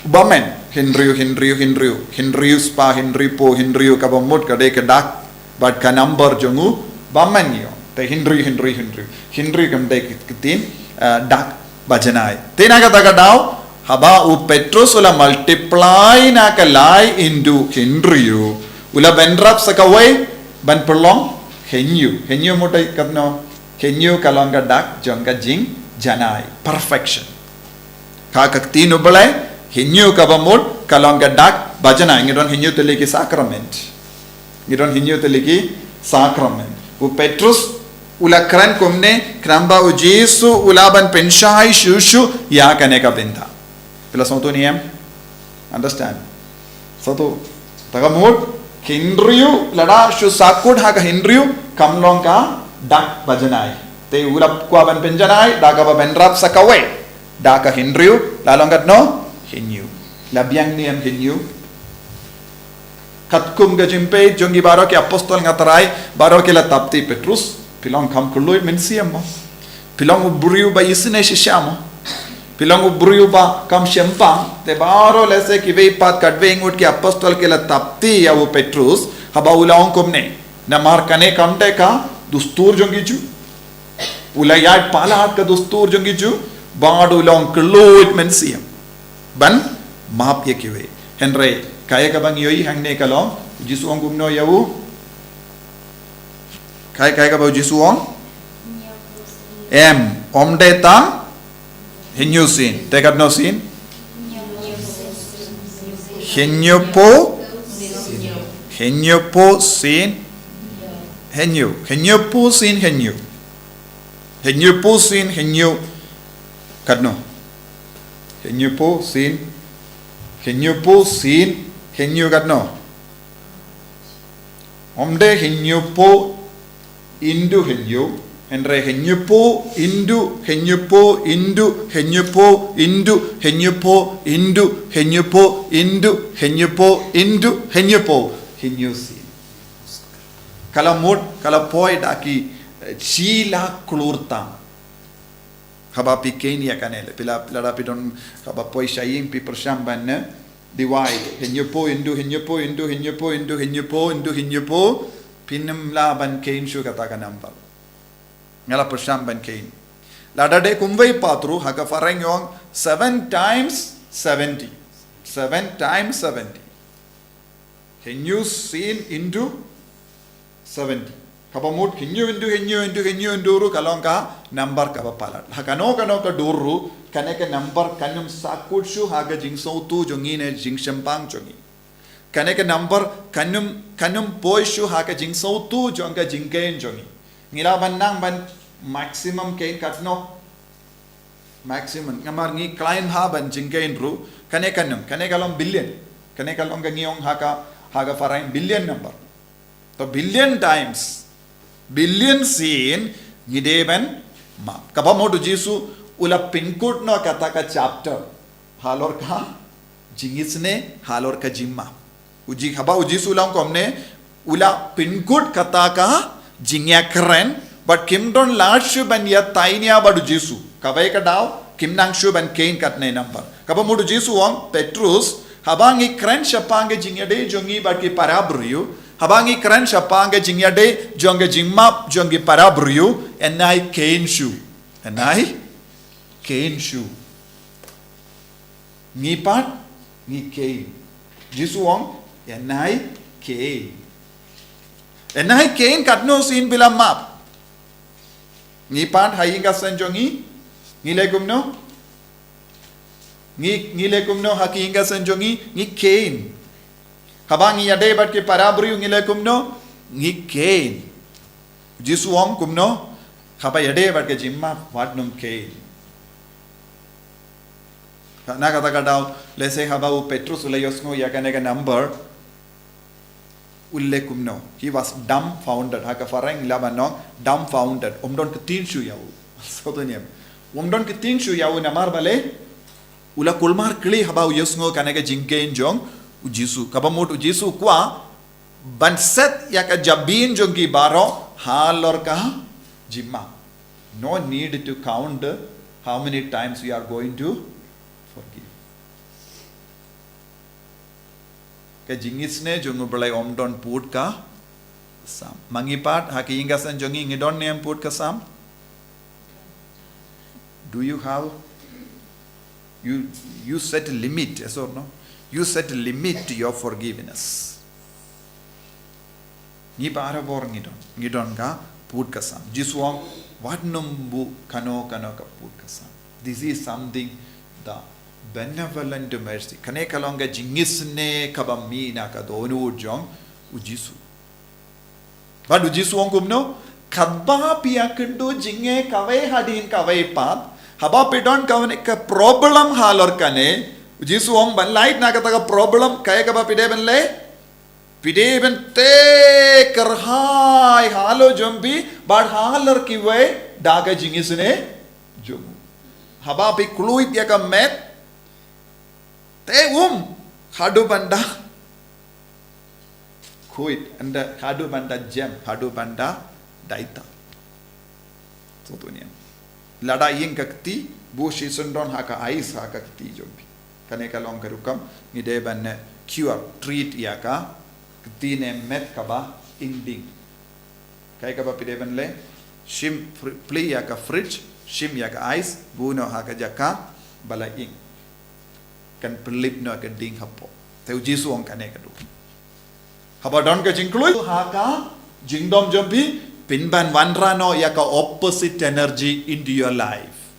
u bymmen. Hynriew, hynriew, hynriew, hynriew spah, hynriew phew, hynriew, kaba mut ka dei ka dak bad ka number jong u bymmen ngi ong. Te hynriew, hynriew, hynriew, hynriew kam dei ka ktien, eh, dak bajanai. Te na kata ka daw, haba u Petrus u la multiply na ka lai into hynriew, u la bynrap sa kawei ban pynlong hynñiew. Hynñiew mut dei katno? Hynñiew ka long ka dak jong ka jingjanai, perfection. Ka, ka ktien U Blei, hynñiew kaba mut ka long ka dak bajanai. Ngi don hynñiew tylli ki sakrament. Ngi don hynñiew tylli ki sakrament. U Petrus u la kren kumne, khnang ba u Jisu u lah ban pynshai shuh shuh ïa kane ka bynta. Phi la sngewthuh ne em? Understand? Sngewthuh. Te ka mut, hynriew, lada shu sahkut ha ka hynriew, kam long ka dak bajanai. Te u la kwah ban pynjanai da kaba bynrap sa kawei. Da ka hynriew, la long katno? Hynñiew. La biang ne em hynñiew? Katkum ka jingpeit jong ki baroh ki apostol, nga tharai baroh ki la tap ti, Petrus, phi long kham kylluid mynsiem mo. Phi long u briew ba isynei shisha mo. Phi long u briew ba kham shemphang. Te baroh lehse kiwei pat katwei ngut ki apostol ki la tap ti ïa u Petrus haba u la ong kumne. Namar kane kam dei ka dustur jong ki Jiw. U la ïaid palat ka dustur jong ki Jiw, bad u long kylluid mynsiem ban map ïa kiwei. Hynrei kaei kaba ngi ïohi hangne ka long, u Jisu u ong kumno ïa u? Kaei, kaei kaba u Jisu u ong? Em, ym dei tang hynñiew sien. Te katno sien? Hynñiew phew. Hynñiew phew sien hynñiew. Hynñiew phew sien hynñiew. Hynñiew phew sien hynñiew katno? Hynñiew phew sien, hynñiew phew sien hynñiew katno? Ym dei hynñiew phew into hynñiew, hynrei hynñiew phew into hynñiew phew into hynñiew phew into hynñiew phew into hynñiew phew into hynñiew phew into hynñiew phew. Hynñiew sien. Ka la mut, ka la poi da ki, eh, shi lak klur tam. Haba phi khein ïa kane, phi la, lada phi don, haba poi sha ïing phi pyrshang ban, eh, divide. Hynñiew phew into hynñiew phew into hynñiew phew into hynñiew phew into hynñiew phew. Phim lah ban khein shuh kata ka number. Nga la pyrshang ban khein. Lada dei kumwei pat ruh, ha ka phareng ngi ong seven times seventy. Seven times seventy. Hynñiew sien into seventy. Kaba mut hynñiew into hynñiew into hynñiew into ruh ka long ka number kaba palat. Ha kano kano ka dur ruh, kane ka number kan ym sahkut shuh ha ka jingsngewthuh jong ngi ne jingshemphang jong ngi. Kane ka number kan ym, kan ym poi shuh ha ka jingsngewthuh jong ka jingkhein jong ngi. Ngi lah ban nang ban maximum khein katno? Maximum. Namar ngi khlaiñ bha ban jingkhein ruh, kane kan ym, kane ka long billion. Kane ka long ka ngi ong ha ka, ha ka phareng billion number. To billion times, billion sien ngi dei ban map. Kaba mut u Jisu u la pynkut noh kata ka chapter halor ka jingisynei, halor ka jingmap. U Ji-, haba u Jisu u la ong kumne, u la pynkut kata ka jingïakren, bad kim don lad shuh ban ïatai nia bad u Jisu. Kawei ka daw, kim nang shuh ban khein katne number. Kaba mut u Jisu u ong, Petrus, haba ngi kren shaphang ka jingïadei jong ngi bad ki para briew, haba ngi kren shaphang ka jingïadei jong ka jingmap jong ki para briew, ïa nai khein shuh. Ïa nai khein shuh. Ngi pat, ngi khein. Jisu u ong, ïa nai khein. Ïa nai khein katno sien phi la map. Ngi pat ha ïing ka seng jong ngi, ngi leh kumno? Ngi, ngi leh kumno ha ki ïing ka seng jong ngi, ngi khein. Haba ngi ïadei bad ki para briew ngi leh kumno? Ngi khein. Jisu u ong kumno? Haba ïadei bad ka jingmap wat nym khein. Na kata ka daw, lehse haba u Petrus u la ïohsngew ïa kane ka number, u leh kumno? He was dumbfounded. Ha ka phareng lah ban ong dumbfounded. Um don ktien shuh ïa u. Sngewthuh ne em? Um don ktien shuh ïa u namar balei? U la kulmar khlieh haba u ïohsngew kane ka jingkhein jong u Jisu. Kaba mut u Jisu u kwah ban set ïa ka jabieng jong ki baroh halor ka jingmap. No need to count the how many times we are going to forgive. Ka jingisynei jong u Blei ym don pud ka sam. Ma ngi pat ha ka ïing ka sem jong ngi, ngi don ne em pud ka sam? Do you have, you, you set a limit, yes or no? You set a limit to your forgiveness. Ngi baroh ngi don, ngi don ka pud ka sam. Jisu u ong, wat nym buh kano kano ka pud ka sam. This is something the benevolent mercy. Kane ka long ka jingisynei kaba mih na ka dohnud jong u Jisu. Bad u Jisu u ong kumno, katba phi ïakynduh jingeh kawei hadien kawei pat, haba phi don kawei ka problem halor kane, u Jisu u ong ban lait na kata ka problem, kaei kaba phi dei ban leh? Phi dei ban teh kyrhai halor jong phi bad halor kiwei da ka jingisynei jong u. Haba phi khlad ïa ka met, teh um haduh ban da khuid, ynda haduh ban da jem, haduh ban da dei ta. Sngewthuh ne em? Lada ïeng ka kti, buh shisyndon ha ka ice ha ka kti jong phi. Kane ka long ka rukom ngi dei ban cure, treat ïa ka kti ne met kaba ïeng ding. Kaei kaba phi dei ban leh? Shim fri-, plie ïa ka fridge, shim ïa ka ice, buh noh ha ka jaka ba la ïeng. Kan pynlip noh ka ding hapoh. Te u Jisu u ong kane ka dei. Haba don ka jingkhlad ha ka jingdom jong phi, pynban wanrah noh ïa ka opposite energy into your life.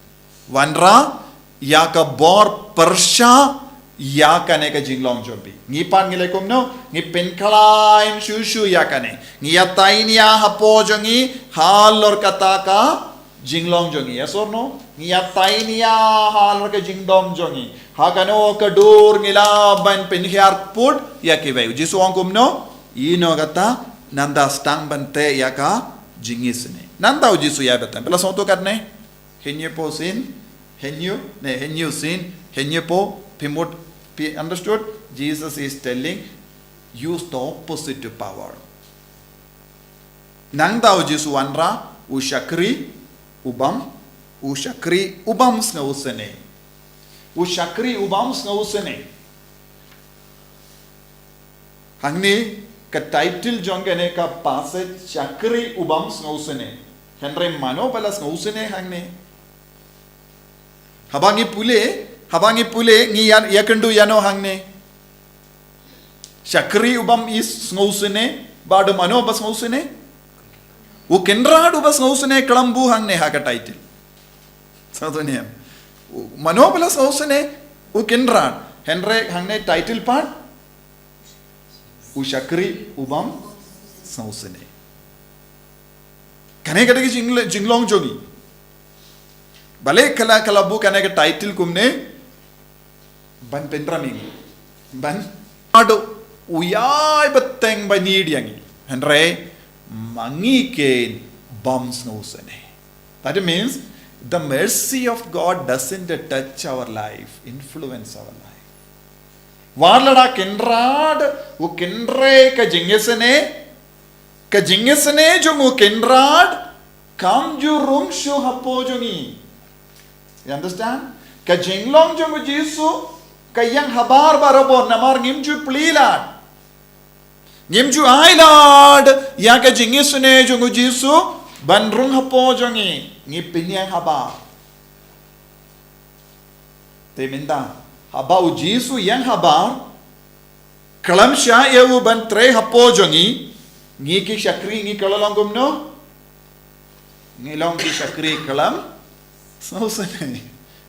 Wanrah ïa ka bor pyrshah ïa kane ka jinglong jong phi. Ngi pat ngi leh kumno, ngi pynkhlaiñ shuh shuh ïa kane. Ngi ïa tainia hapoh jong ngi halor kata ka jinglong jong ngi, yes or no? Ngi ïa tainia halor ka jingdom jong ngi. Ha kano ka dur ngi lah ban pynhiar pud ïa kiwei. U Jisu u ong kumno, ïehnoh kata, nangta sdang ban teh ïa ka jingisynei. Nangta u Jisu u ïathuh, phi la sngewthuh katne? Hynñiew phew sien, hynñiew, ne hynñiew sien, hynñiew phew, phi mut, phi understood? Jesus is telling, use the opposite to power. Nangta u Jisu u wanrah, u shakri, u bym, u shakri, u bym sngewsynei. U shakri, u bym sngewsynei. Hangne ka title jong kane ka passage, shakri u bym sngewsynei. Hynrei mano ba la sngewsynei hangne? Haba ngi pule, haba ngi pule, ngi ïa, ïakynduh ïano hangne? Shakri u bym sngewsynei, bad u mano ba sngewsynei? U Kynrad uba sngewsynei khlem buh hangne ha ka title. Sngewthuh ne em? U mano ba la sngewsynei? U Kynrad. Hynrei hangne title pat, u shakri u bym sngewsynei. Kane ka dei ka jing-, jinglong jong ngi. Balei ka la, ka la buh kane ka title kumne? Ban pynrem ïa ngi. Ban. Haduh u ïai bteng ban ïeit ïa ngi. Hynrei ma ngi ken bym sngewsynei. That means the mercy of God doesn't touch our life, influence our life. Wat lada Kynrad u kynrei ka jingisynei, ka jingisynei jong u Kynrad kam ju rung shuh hapoh jong ngi. You understand? Ka jinglong jong u Jisu ka ïeng habar barabor namar ngim ju plie lad. Ngim ju ai lad ïa ka jingisynei jong u Jisu ban rung hapoh jong ngi, ngi pynïeng habar. Te mynta, haba u Jisu u ïeng habar, khlem shah ïa u ban trei hapoh jong ngi, ngi ki shakri ngi kylla long kumno? Ngi long ki shakri khlem sngewsynei.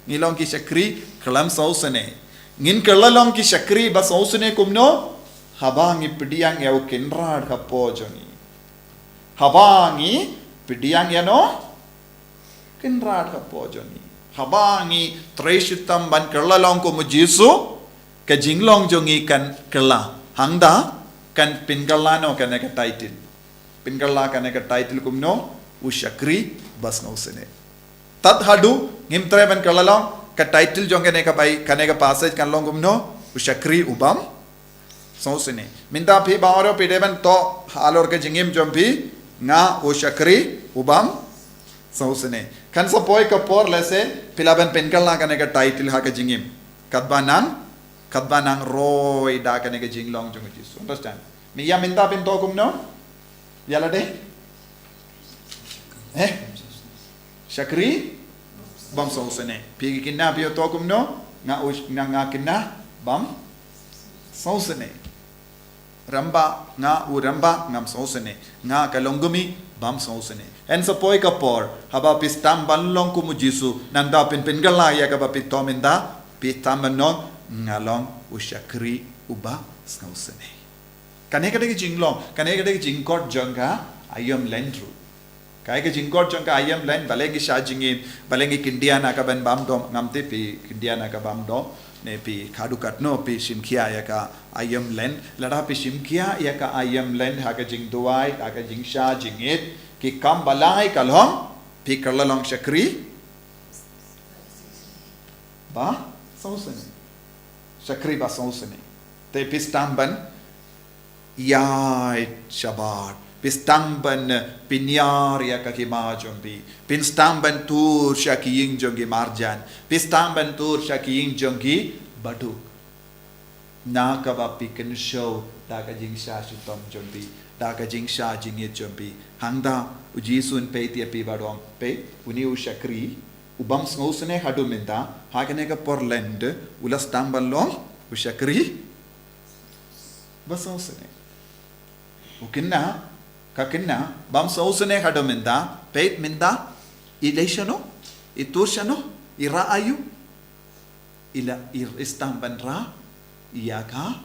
Ngi long ki shakri khlem sngewsynei. Ngin kylla long ki shakri ba sngewsynei kumno? Haba ngi pdiang ïa u Kynrad hapoh jong ngi. Haba ngi pdiang ïano? Kynrad hapoh jong ngi. Haba ngi trei shitom ban kylla long kum u Jisu, ka jinglong jong ngi kan kylla. Hangta kan pynkylla noh kane ka title. Pynkylla kane ka title kumno? U shakri ba sngewsynei. Tad haduh ngim trei ban kylla long, ka title jong kane ka bai, kane ka passage kan long kumno? U shakri u bym sngewsynei. Mynta phi baroh phi dei ban thoh halor ka jingim jong phi, nga u shakri u bym sngewsynei. Kan sa poi ka por lehse phi lah ban pynkylla kane ka title ha ka jingim. Katba nang, katba nang roi da kane ka jinglong jong u Jisu. Understand? Ïa mynta phin thoh kumno? Ïa lade? Eh? Shakri bym sngewsynei. Phi kynna phi thoh kumno? Nga u, nga, nga kynna bym sngewsynei. Rangbah, nga u rangbah ngam sngewsynei. Nga ka longkmie bym sngewsynei. Hynrei sa poi ka por, haba phi sdang ban long kum u Jisu, nangta phin pynkylla ïa kaba phi thoh mynta, phi sdang ban long, nga long u shakri uba sngewsynei. Kane ka dei ka jinglong, kane ka dei ka jingkot jong ka aïom lynti ruh. Kaei ka jingkot jong ka aïom lynti, balei ngi shah jingit, balei ngi kyndit na ka ban bam doh, ngam tip phi kyndit na ka bam doh, ne phi haduh katno phi shim khia ïa ka aïom lynti, lada phi shim khia ïa ka aïom lynti, ha ka jingduwai, ha ka jingshah jingit, ki kam ba lai ka long, phi kylla long shakri ba sngewsynei. Shakri ba sngewsynei. Te phi sdang ban ïaid shabar. Phi sdang ban pynïar ïa ka hima jong phi. Phi sdang ban tur sha ki ïing jong ki marjan. Phi sdang ban tur sha ki ïing jong ki baduk. Na kaba phi kynshew da ka jingshah shitom jong phi, da ka jingshah jingit jong phi. Hangta u Jisu un peit ïa phi bad u ong, peit, une u shakri u bym sngewsynei haduh mynta, ha kane ka por lynti, u la sdang ban long u shakri ba sngewsynei. U kynna, ka kynna, bym sngewsynei haduh mynta, peit mynta, i leit shano, i tur shano, i rah aïu, i la, i sdang ban rah ïa ka,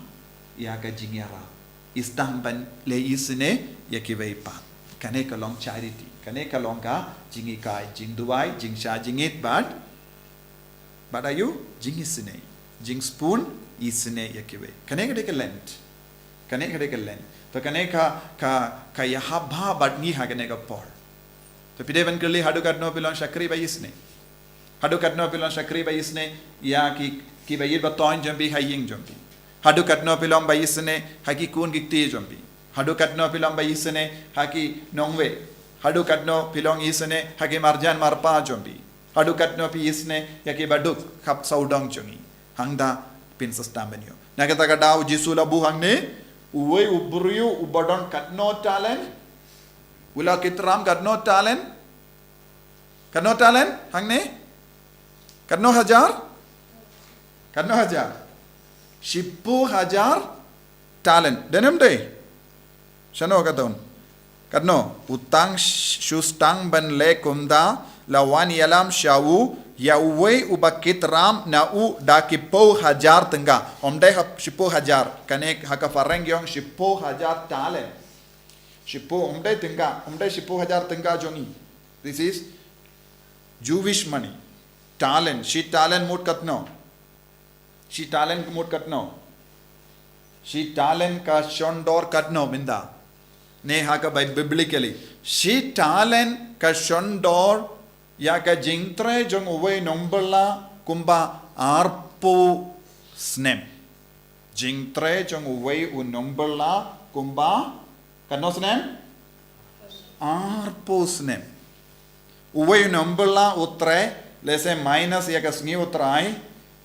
ïa ka jingïarap. I sdang ban leh isynei ïa kiwei pat. Kane ka long charity. Kane ka long ka jinghikai, jingduwai, jingshah jingit bad, bad aïu, jingisynei. Jingshah isynei ïa kiwei. Kane ka dei ka lynti. Kane ka dei ka lynti. To kane ka, ka, ka ïahap bha bad ngi ha kane ka por. To phi dei ban kylli haduh katno phi long shakri ba isynei. Haduh katno phi long shakri ba isynei ïa ki, ki ba ïeit ba thoiñ jong phi ha ïing jong phi. Haduh katno phi long ba isynei ha ki khun ki kti jong phi. Haduh katno phi long ba isynei ha ki nongwei. Haduh katno phi long isynei ha ki marjan marpa jong phi. Haduh katno phi isynei ïa ki baduk khap sawdong jong ngi. Hangta phin sa sdang ban ïoh. Na kata ka daw u Jisu u la buh hangne, uwei u briew uba don katno talent? U la kit ram katno talent? Katno talent? Hangne? Katno hajar? Katno hajar? Shiphew hajar talent. Dei ne ym dei? Shano ka don? Katno? U tang sh-, shu sdang ban leh kumta, la wan ïalam sha u, ïa uwei uba kit ram na u da ki phew hajar tyngka. Ym dei ha shiphew hajar. Kane ha ka phareng ki ong shiphew hajar talent. Shiphew, ym dei tyngka, ym dei shiphew hajar tyngka jong ngi. This is Jewish money. Talent, shi talent mut katno? Shi talent mut katno? Shi talent ka shon dor katno mynta? Ne ha ka bai biblically. Shi talent ka shon dor ïa ka jingtrei jong uwei u nongbylla kumba arphew snem. Jingtrei jong uwei u nongbylla kumba katno snem? Arphew snem. Uwei u nongbylla u trei, lehse minus ïa ka sngi u trai,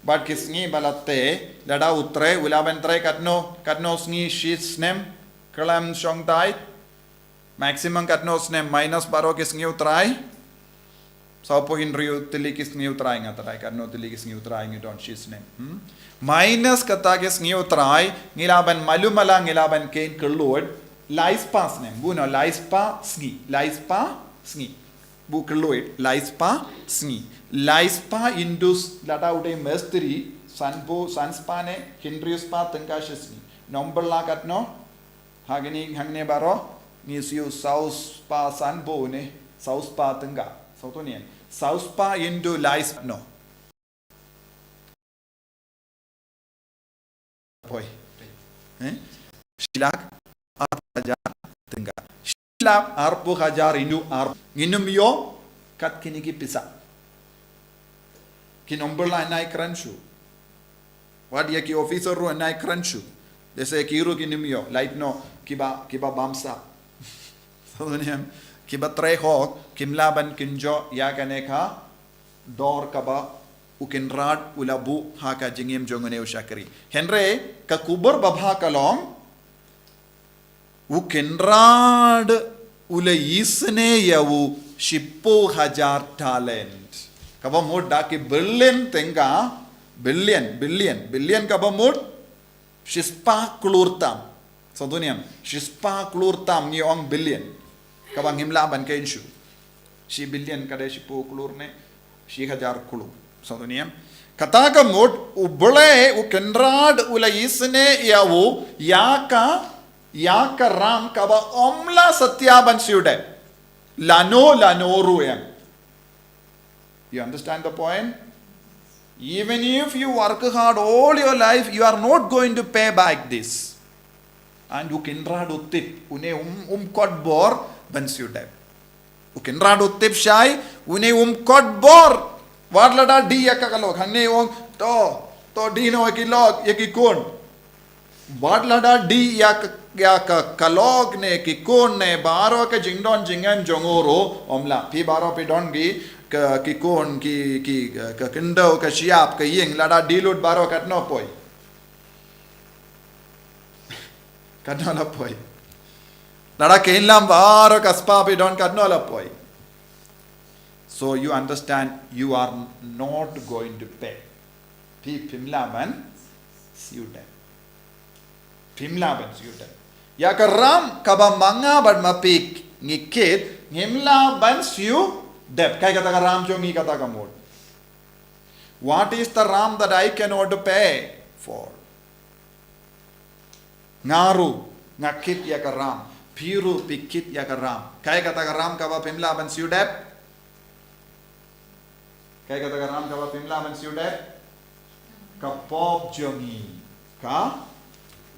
bad ki sngi ba la tei, lada u trei, u lah ban trei katno, katno sngi shi snem, khlem shong tight, maximum katno snem minus baroh ki sngi u trai, sawphew hynriew tylli ki sngi u trai nga trai katno tylli ki sngi u trai ngi don shi snem. Hmm? Minus kata ki sngi u trai, ngi lah ban malu mala ngi lah ban kein kylluid, laispah snem, buno laispah sngi, laispah sngi. Buh kylluid, laispah sngi. Laispah into s-, lada u dei mistri, sanphew, sanspah ne, hynriew spah tyngka shi sngi. Nongbylla katno, ha kine hangne baroh, ngi siew saw spah sanphew ne, saw spah tyngka. Sawthuh ne. Saw spah into laispah no. Poi. Eh? Shi lak arphew hajar tyngka. Shi lak arphew hajar into arphew. Ngin ym ïoh kat kine ki pisa. Ki nongbylla nai kren shuh. Wat ïa ki officer ruh nai kren shuh. Dei se ki ruh ki nym ïoh, lait noh, kiba, kiba bamsap. Sa duh niam, kiba trei hok, kim lah ban kynjoh ïa kane ka dor kaba u kynrad u la buh ha ka jingim jong une u shakri. Hynrei ka khubor babha ka long, u kynrad u la isynei ïa u shiphew hajar talent. Kaba mut da ki billion tyngka, billion, billion, billion kaba mut shispah klur tam. Sa duh niam, shispah klur tam ngi ong billion. Kaba ngim lah ban kynjoh. Shi billion ka dei shiphew klur ne, shi hajar klur. Sa duh niam. Kata ka mut, u Blei, u kynrad, u la isynei ïa u, ïa ka, ïa ka ram kaba ym lah satia ban siew dep. Lano, lano ruh em. You understand the point? Even if you work hard all your life, you are not going to pay back this. And u kynrad u tip, une um, um kot bor, ban siew dep. U kynrad u tip shai, une um kot bor. Wat lada dih ïa ka, ka lok, hangne ong, to, to dih noh ïa ki lok, ïa ki khun. Wat lada dih ïa ka, ïa ka, ka lok ne, ki khun ne, baroh ka jingdon jingem jong u ruh, ym lah, phi baroh phi don ki, ka, ki khun, ki, ki, ka, ka khyndew, ka shyiap, ka ïing, lada dih lut baroh katno poi. Katno la poi. Lada ka ïalam baroh ka spah phi don katno la poi. So you understand, you are not going to pay. Phi phim lah ban siew dep. Phim lah ban siew dep. Ïa ka ram kaba ma nga bad ma phi ngi kit, ngim lah ban siew dep. Kaei kata ka ram jong ngi kata ka mut. What is the ram that I cannot pay for? Nga ruh, nga kit ïa ka ram. Phi ruh, phi kit ïa ka ram. Kaei kata ka ram kaba phim lah ban siew dep? Kaei kata ka ram kaba phim lah ban siew dep? Ka pop jong ngi. Ka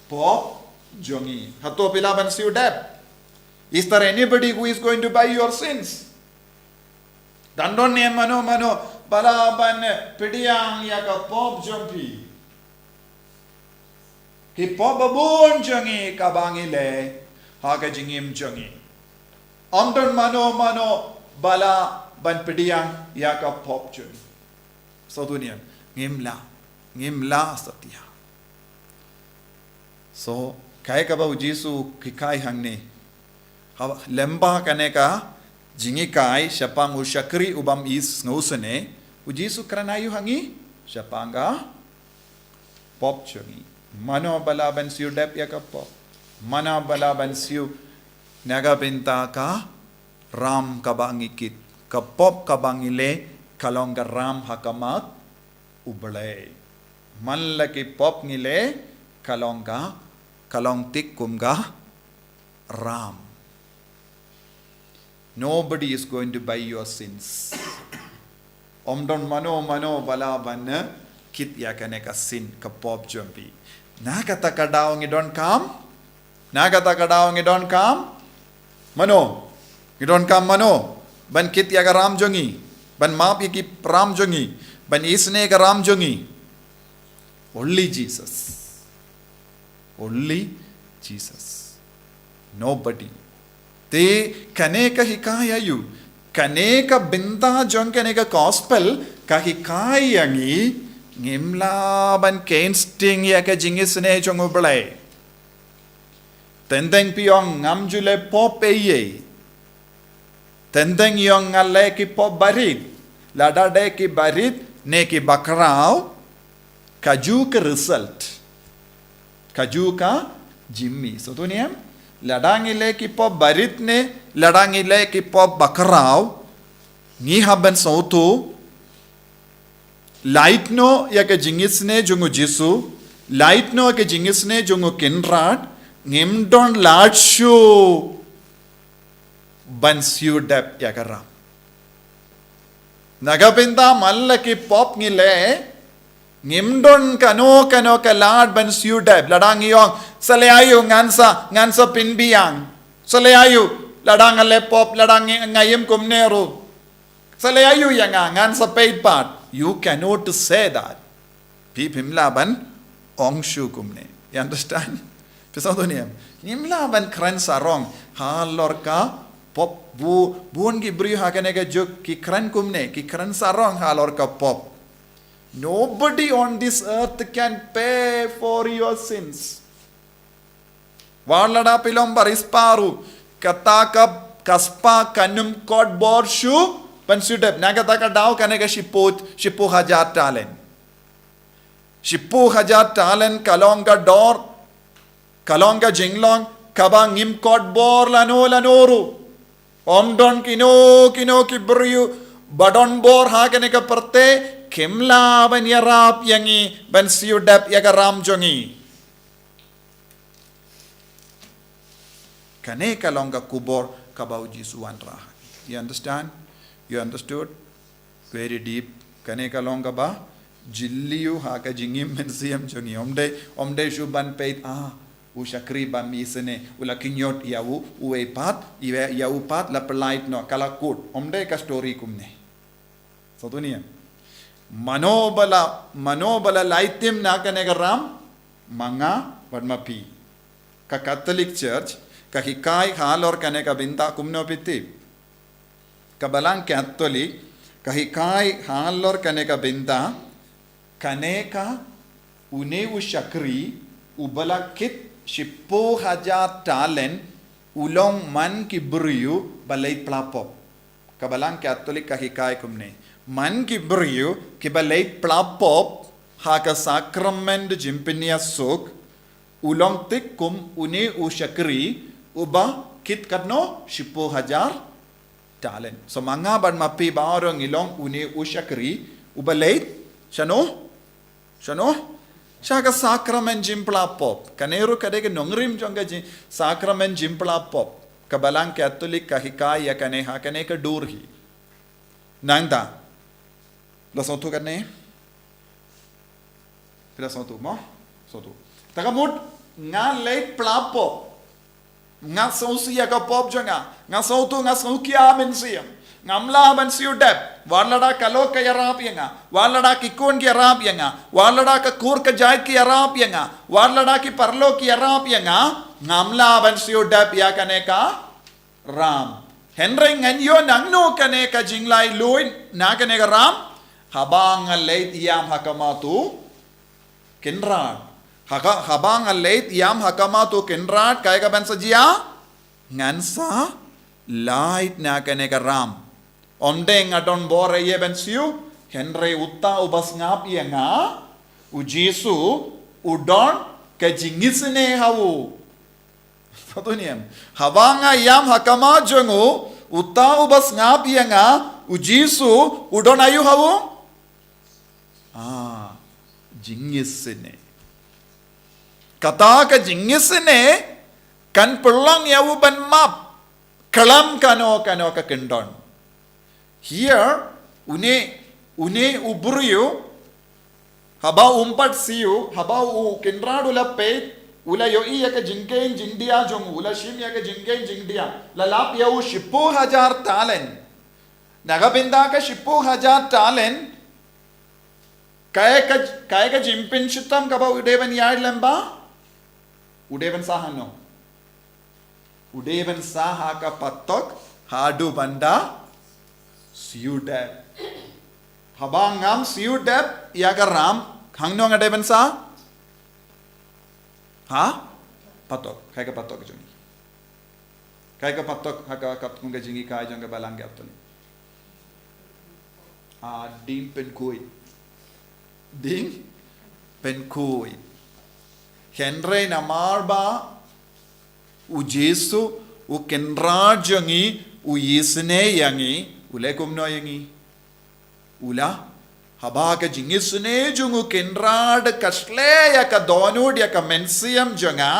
pop jong ngi. Hato phi lah ban siew dep? Is there anybody who is going to buy your sins? Dang don ne mano mano ba lah ban pdiang ïa ka pop jong phi. Ki pop babun jong ngi kaba ngi leh ha ka jingim jong ngi. Ym don mano mano ba lah ban pdiang ïa ka pop jong ngi. Sa duh niam, ngim lah, ngim lah satia. So, kaei kaba u Jisu u hikai hangne. Haba, lyngba kane ka jinghikai shaphang u shakri u bym isynei, u Jisu u kren aïu ha ngi shaphang ka pop jong ngi. Mano ba lah ban siew dep ïa ka pop. Mano ba lah ban siew na ka bynta ka ram kaba ngi kit. Ka pop kaba ngi leh ka long ka ram ha khmat U Blei. Man la ki pop ngi leh ka long ka, ka long thik kum ka ram. Nobody is going to buy your sins. Ym don mano mano ba lah ban kit ïa kane ka sin, ka pop jong phi. Na kata ka daw ngi donkam, na kata ka daw ngi donkam mano? Ngi donkam mano ban kit ïa ka ram jong ngi, ban map ïa ki ram jong ngi, ban isynei ka ram jong ngi? Only Jesus. Only Jesus. Nobody. Te kane ka hikai aïu? Kane ka bynta jong kane ka gospel ka hikai ïa ngi, ngim lah ban kynsteng ïa ka jingisynei jong U Blei. Teng teng phi ong ngam ju leh pop ei ei. Teng teng ïong nga leh ki pop barit. Lada dei ki barit ne ki bakhraw, kajuh ka result, kajuh ka jingmih. Sngewthuh ne em? Lada ngi leh ki pop barit ne lada ngi leh ki pop bakhraw, ngi hap ban sngewthuh. Lait noh ïa ka jingisynei jong U Jisu, lait noh ïa ka jingisynei jong U Kynrad, ngim don lad shuh ban siew dep ïa ka ram. Na ka bynta man la ki pop ngi leh, ngim don kano kano ka lad ban siew dep. Lada ngi ong, sa leh aïu, ngan sa, ngan sa pynbiang. Sa leh aïu, lada nga leh pop, lada ngi, nga im kumne ruh. Sa leh aïu ïa nga, ngan sa peit pat. You cannot say that. Phi phim lah ban ong shuh kumne. You understand? Phi sngewthuh ne em? Ngim lah ban kren sarong halor ka pop. Bun ki briew ha kane ka juk ki kren kumne, ki kren sarong halor ka pop. Nobody on this earth can pay for your sins. Wat lada phi long baris paru, kata ka spah kan ym kot bor shuh ban siew dep. Na kata ka daw kane ka shiphew, shiphew hajar talent. Shiphew hajar talent ka long ka dor, ka long ka jinglong kaba ngim kot bor lano lano ruh. Ym don kino kino ki briew ba don bor ha kane ka pyrthei kim lah ban ïarap ïa ngi ban siew dep ïa ka ram jong ngi. Kane ka long ka khubor kaba u Jisu wanrah. You understand? You understood? Very deep. Kane ka long kaba jylliew ha ka jingim mynsiem jong ngi. Ym dei, ym dei shuh ban peit, ah, u shakri ba mih sene, u la kynjot ïa u, uwei pat, ïa, ïa u pat la pynlait noh, ka la kut. Ym dei ka story kumne. Sngewthuh ne em? Mano ba la, mano ba la lait tim na kane ka ram? Ma nga bad ma phi. Ka Catholic Church ka hikai halor kane ka bynta, kumno phi tip? Ka Balang Catholic ka hikai halor kane ka bynta, kane ka, une u shakri uba la kit shiphew hajar talent u long man ki briew ba leit pla pop. Ka Balang Catholic ka hikai kumne. Man ki briew kiba leit pla pop ha ka sakrament jingpynïasuk, u long thik kum une u shakri uba kit katno? Shiphew hajar talent. So ma nga bad ma phi baroh ngi long une u shakri uba leit shano? Shano? Sha ka sakrament jingpla pop. Kane ruh ka dei ka nongrim jong ka jing, sakrament jingpla pop. Ka Balang Catholic ka hikai ïa kane ha kane ka dur hi. Nangta. La sngewthuh kane? Phi la sngewthuh mo? Sngewthuh. Ta ka mut nga leit pla pop. Nga sngewsih ïa ka pop jong nga. Nga sngewthuh, nga sngewkhia mynsiem. Ngam lah ban siew dep. Wat lada ka lok ka ïarap ïa nga. Wat lada ki khun ki ïarap ïa nga. Wat lada ka kur ka jait ki ïarap ïa nga. Wat lada ki paralok ki ïarap ïa nga. Ngam lah ban siew dep ïa kane ka ram. Hynrei ngan ïoh nangno kane ka jinglait luid na kane ka ram? Haba nga leit ïam ha khmat u Kynrad. Haka, haba nga leit ïam ha khmat u Kynrad, kaei kaban sa jia? Ngan sa lait na kane ka ram. Ym dei nga don bor ïa ban siew, hynrei uta uba sngap ïa nga, u Jisu, u don ka jingisynei ha u. Sngewthuh ne em? Haba nga ïam ha khmat jong u, uta uba sngap ïa nga, u Jisu, u don aïu ha u? Ah, jingisynei. Kata ka jingisynei kan pynlong ïa u ban map khlem kano kano ka kyndon. Here, une, une u briew, haba um pat siew, haba u Kynrad u la peit, u la ïohi ïa ka jingkheiñ jingdia jong u, u la shim ïa ka jingkheiñ jingdia, la lap ïa u shiphew hajar talent. Na ka bynta ka shiphew hajar talent, kaei ka, kaei ka jingpynshitom kaba u dei ban ïaid lem bad u? U dei ban sah hangno? U dei ban sah ha ka phatok, haduh ban da siew dep. Haba ngam siew dep ïa ka ram, hangno nga dei ban sah? Ha? Phatok, kaei ka phatok jong ngi? Kaei ka phatok ha ka, ka, ka jinghikai jong ka Balang Katholik? Ah, ding pynkhuid. Ding pynkhuid. Hynrei namar ba u Jisu, u Kynrad jong ngi, u isynei ïa ngi, u leh kumno ïa ngi? U la, haba ka jingisynei jong u Kynrad ka shlei ïa ka dohnud ïa ka mynsiem jong nga,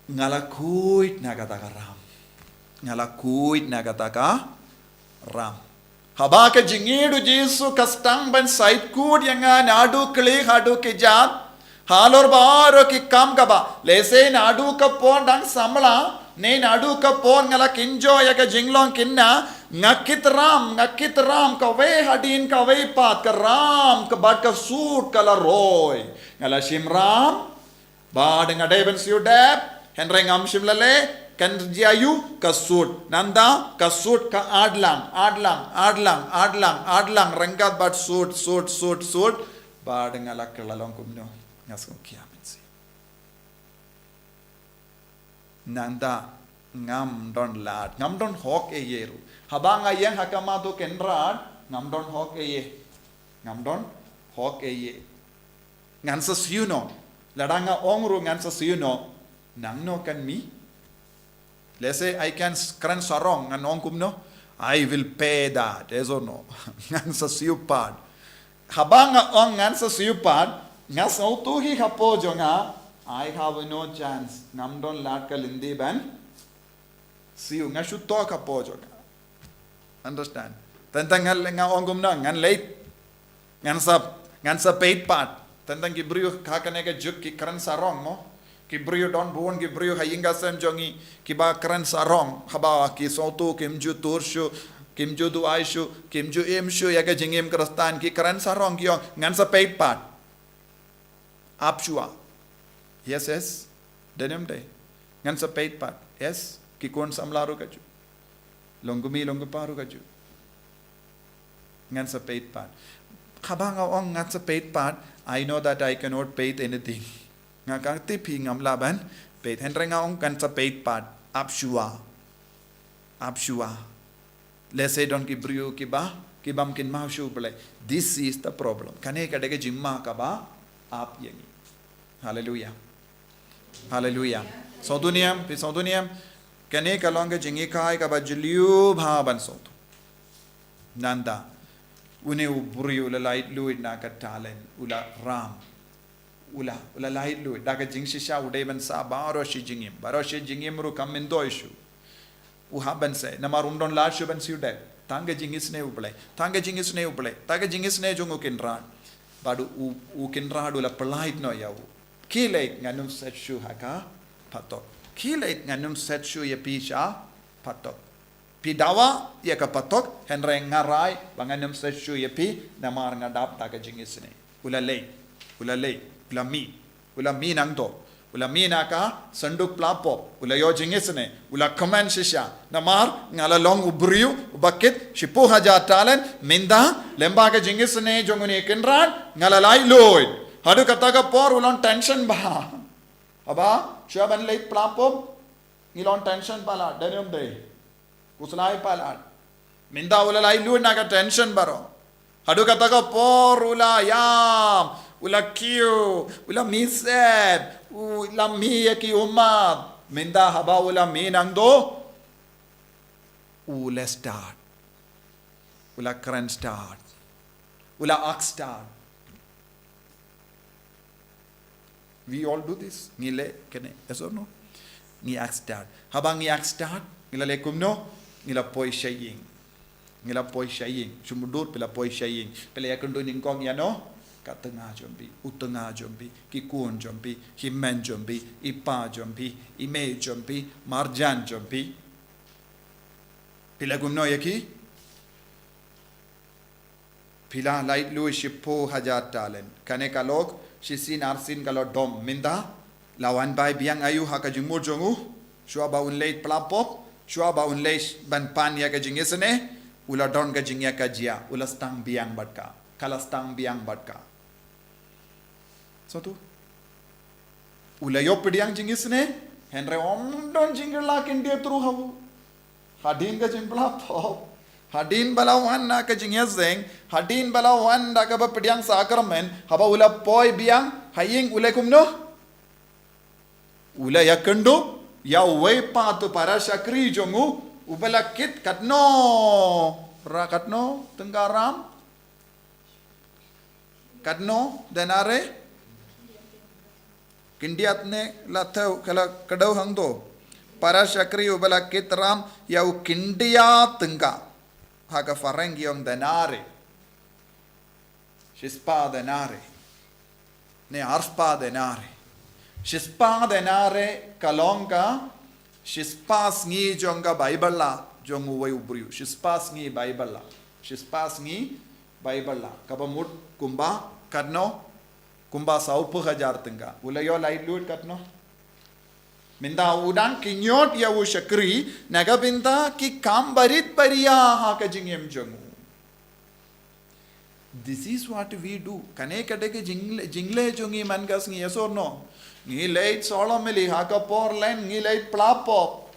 nga la khuid na kata ka ram. Nga la khuid na kata ka ram. Haba ka jingïeit u Jisu ka sdang ban sait kut ïa nga naduh khlieh haduh kjat, halor baroh ki kam kaba, lehse naduh ka por dang samla, ne naduh ka por nga la kynjoh ïa ka jinglong khynnah, Nga kit ram, nga kit ram, kawei hadien kawei pat, ka ram, ka bad ka sut, ka la roi. Nga la shim ram, bad nga dei ban siew dep, hynrei ngam shym la leh, kan jia aiu, ka sut. Nangta, ka sut, ka adlang, adlang, adlang, adlang, adlang, ryngkat bad sut, sut, sut, sut, bad nga la kylla long kumno, nga sngewkhia mynsiem. Nangta ngam don lad, ngam don hok ei ei ruh. Haba nga ïeng ha khmat u Kynrad, ngam don hok ei ei. Ngam don hok ei ei. Ngan sa siew noh. Lada nga ong ruh ngan sa siew noh. Nangno kan mih? Let's say I can s-, kren sarong, ngan ong kumno? I will pay that, yes or no? Ngan sa siew pat. Haba nga ong ngan sa siew pat, nga sngewthuh hi hapoh jong nga, I have no chance. Ngam don lad ka lynti ban siew, nga shu tok hapoh jong nga. Understand? Tang tang nga, nga ong kumno, ngan leit. Ngan sa, ngan sa peit pat. Tang tang ki briew ha kane ka juk ki kren sarong mo. Ki briew don bun, ki briew ha ïing ha sem jong ngi, kiba kren sarong, haba ki sngewthuh kim ju tur shuh, kim ju duwai shuh, kim ju im shuh ïa ka jingim Khristan, ki kren sarong ki ong, ngan sa peit pat. Ap shuwa. Yes, yes. Dei ne ym dei? Ngan sa peit pat. Yes. Ki khun samla ruh kajuh. Long kmie, long kpa ruh kajuh. Ngan sa peit pat. Haba nga ong ngan sa peit pat, I know that I cannot peit anything. Nga kang tip hi ngam lah ban peit. Hynrei nga ong ngan sa peit pat. Ap shuwa. Ap shuwa. Let's say don ki briew kiba, kibym kynmaw shuh U Blei. This is the problem. Kane ka dei ka jingma kaba ap ïa ngi. Haleluia. Haleluia. Sngewthuh ne em, phi sngewthuh ne em. Kane ka long ka jinghikai kaba jylliew bha ban sngewthuh. Nangta, une u briew u la laitluid na ka talent, u la ram. U la, u la laitluid, da ka jingshisha u dei ban sah baroh shi jingim, baroh shi jingim ruh kam myntoi shuh. U hap ban sah, namar um don lad shuh ban siew dep. Tang ka jingisynei U Blei, tang ka jingisynei U Blei, tang ka jingisynei jong u Kynrad. Bad u, u Kynrad u la pyllait noh ïa u. Khie leit, ngan ym set shuh ha ka phatok. Khie leit, ngan ym set shuh ïa phi sha phatok. Phi dawa ïa ka phatok, hynrei nga rai ba ngan ym set shuh ïa phi, namar nga dap da ka jingisynei. U la leit, u la leit, u la mih, u la mih nangto, u la mih na ka synduk pla pop, u la ïoh jingisynei, u la kmen shisha, namar nga la long u briew uba kit shiphew hajar talent, mynta, lyngba ka jingisynei jong une u Kynrad, nga la laitluid. Haduh katta ka por u long tension bha. Haba, shuwa ban leit pla pop, ngi long tension palat, dei ne ym dei? Khuslai palat. Mynta u la laitluid na ka tension baroh. Haduh katta ka por u la ïam, u la kiew, u la mih sep, u la mih ïa ki ummat. Mynta haba u la mih nangto, u la start. U la kren start. U la ak start. We all do this. Ngi leh kane, yes or no? Ngi ak start. Haba ngi ak start, ngi la leh kumno? Ngi la poi sha ïing. Ngi la poi sha ïing. Shu mutdur phi la poi sha ïing. Phi la ïakynduh nyngkong ïano? Ka tnga jong phi, u tnga jong phi, ki khun jong phi, hynmen jong phi, i pa jong phi, i mei jong phi, marjan jong phi. Phi la kumno ïa ki? Phi la laitluid shiphew hajar talent. Kane ka lok, shisien arsien ka la dom. Mynta, la wan bai biang aïu ha ka jingmut jong u? Shuwa ba un leit pla pop, shuwa ba un leit ban pan ïa ka jingisynei, u la don ka jingïakajia, u la sdang biang bad ka. Ka la sdang biang bad ka. Sngewthuh? U la ïoh pdiang jingisynei, hynrei ym don jingkylla khyndiat ruh ha u. Hadien ka jingpla pop, hadien ba la wan na ka jingïaseng, hadien ba la wan da kaba pdiang sakramen, haba u la poi biang ha ïing u leh kumno? U la ïakynduh ïa uwei pat u para shakri jong u, uba la kit katno, ra katno tyngka ram? Katno denare? Khyndiat ne la thew ka la kdew hangto. Para shakri uba la kit ram ïa u khyndiat tyngka. Ha ka phareng ki ong denare. Shispah denare. Ne arspah denare. Shispah denare ka long ka shispah sngi jong ka Baibl la jong uwei u briew. Shispas ngi Baibl la. Shispas ngi Baibl la. Kaba mut kumba katno, kumba sawphew hajar tyngka. U la ïoh laitluid katno. Mynta u dang kynjot ïa u shakri, na ka bynta ki kam barit baria ha ka jingim jong u. This is what we do. Kane ka dei ka jingle, jingle jong ngi man ka sngi, yes or no? Ngi leit solemnly ha ka por lent, ngi leit pla pop.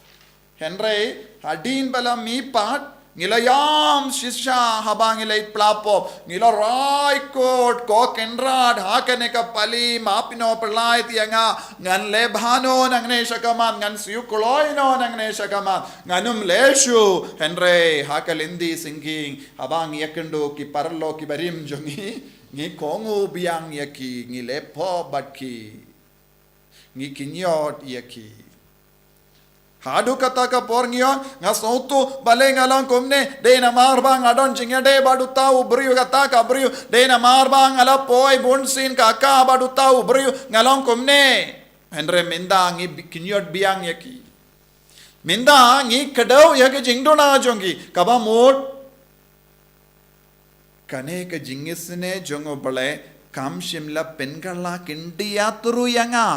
Hynrei, hadien ba la mih pat, ngi la ïam shisha haba ngi leit pla pop. Ngi la rai kut, ko Kynrad, ha kane ka pali, map ïa no, pyllait ïa nga, ngan leh bha no nangne sha khmat, ngan siew kloi no nangne sha khmat, ngan ym leh shuh. Hynrei, ha ka lynti syngkien, haba ngi ïakynduh ki paralok ki barim jong ngi, ngi kohnguh biang ïa ki, ngi leh pop bad ki. Ngi kynjot ïa ki. Haduh kata ka por ngi ong, nga sngewthuh, balei nga long kumne, dei namar ba nga don jingïadei bad uta u briew, kata ka briew, dei namar ba nga la poi bunsien ka ka bad uta u briew, nga long kumne. Hynrei mynta ngi bi-, kynjot biang ïa ki. Mynta ngi kdew ïa ka jingduna jong ki, kaba mut. Kane ka jingisynei jong U Blei, kam shym la pynkylla khyndiat ruh ïa nga.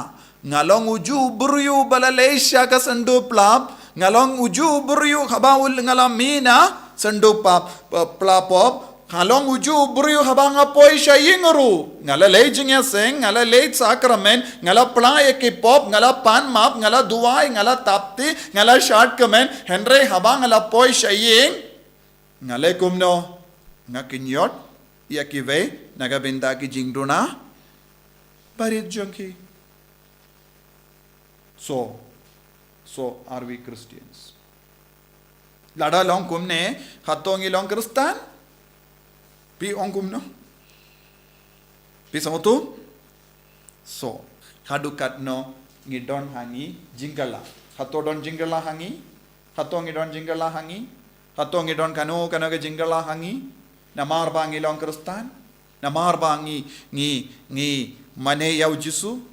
Nga long uju u briew ba la leit sha ka syndu pla pop, nga long uju u briew haba u nga la mih na syndu pla pop, pa-, pla pop, nga long uju u briew haba nga poi sha ïing ruh. Nga la leit jingïaseng, nga la leit sakramen, nga la pla ïa ki pop, nga la pan map, nga la duwai, nga la thapti, nga la shad kmen, hynrei haba nga la poi sha ïing, nga leh kumno, nga kynjot ïa kiwei, na ka bynta ki jingduna barit jong ki. So, so are we Christians. Lada long kumne, hato ngi long Khristan? Phi ong kumno? Phi sngewthuh? So, haduh katno ngi don ha ngi jingkylla. Hato don jingkylla ha ngi? Hato ngi don jingkylla ha ngi? Hato ngi don kano kano ka jingkylla ha ngi? Namar ba ngi long Khristan? Namar ba ngi, ngi, ngi mane ïa u Jisu?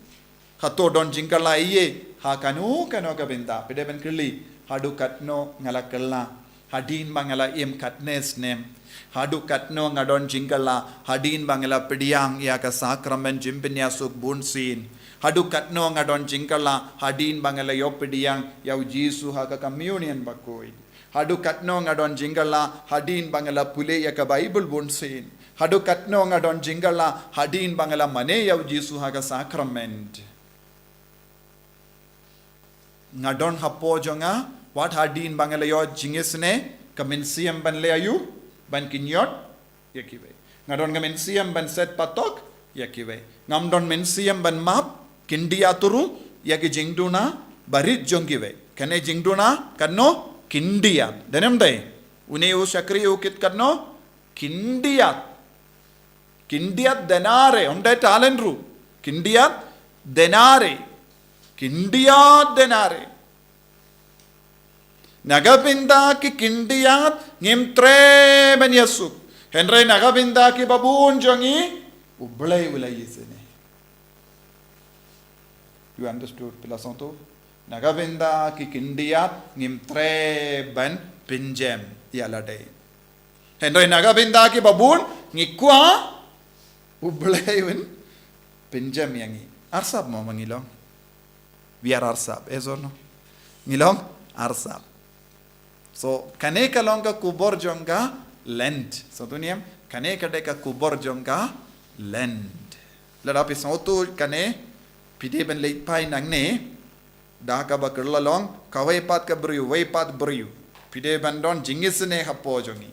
Hato don jingkylla ïa, ha kano kano ka bynta? Phi dei ban kylli, haduh katno nga la kylla hadien ba nga la im katne snem? Haduh katno nga don jingkylla hadien ba nga la pdiang ïa ka sakramen jingpynïasuk bunsien? Haduh katno nga don jingkylla hadien ba nga la ïoh pdiang ïa u Jisu ha ka communion bakhuid? Haduh katno nga don jingkylla hadien ba nga la pule ïa ka Baibl bunsien? Haduh katno nga don jingkylla hadien ba nga la mane ïa u Jisu ha ka sakramen? Nga don hapoh jong nga, wat hadien ba nga la ïoh jingisynei, ka mynsiem ban leh aïu, ban kynjot ïa kiwei. Nga don ka mynsiem ban set patok ïa kiwei. Ngam don mynsiem ban map khyndiat ruh ïa ki jingduna barit jong kiwei. Kane jingduna katno, khyndiat. Dei ne ym dei? Une u shakri u kit katno, khyndiat. Khyndiat denare, ym dei talent ruh. Khyndiat denare. Khyndiat denare. Na ka bynta ki khyndiat ngim treh ban ïasuk. Hynrei na ka bynta kiba bun jong ngi, U Blei u la ïasynei. You understood, phi la sngewthuh? Na ka bynta ki khyndiat ngim treh ban pynjem ïa lade. Hynrei na ka bynta kiba bun ngi kwah U Blei un pynjem ïa ngi. Arsap mo ma ngi long? We are arsap, yes or no? Ngi long arsap. So, kane ka long ka khubor jong ka Lent. So, tu niam, kane ka dei ka khubor jong ka Lent. Lada phi sngewthuh kane, phi dei ban leit phai nangne, da kaba kylla long, kawei pat ka briew, wei pat briew. Phi dei ban don jingisynei hapoh jong ngi.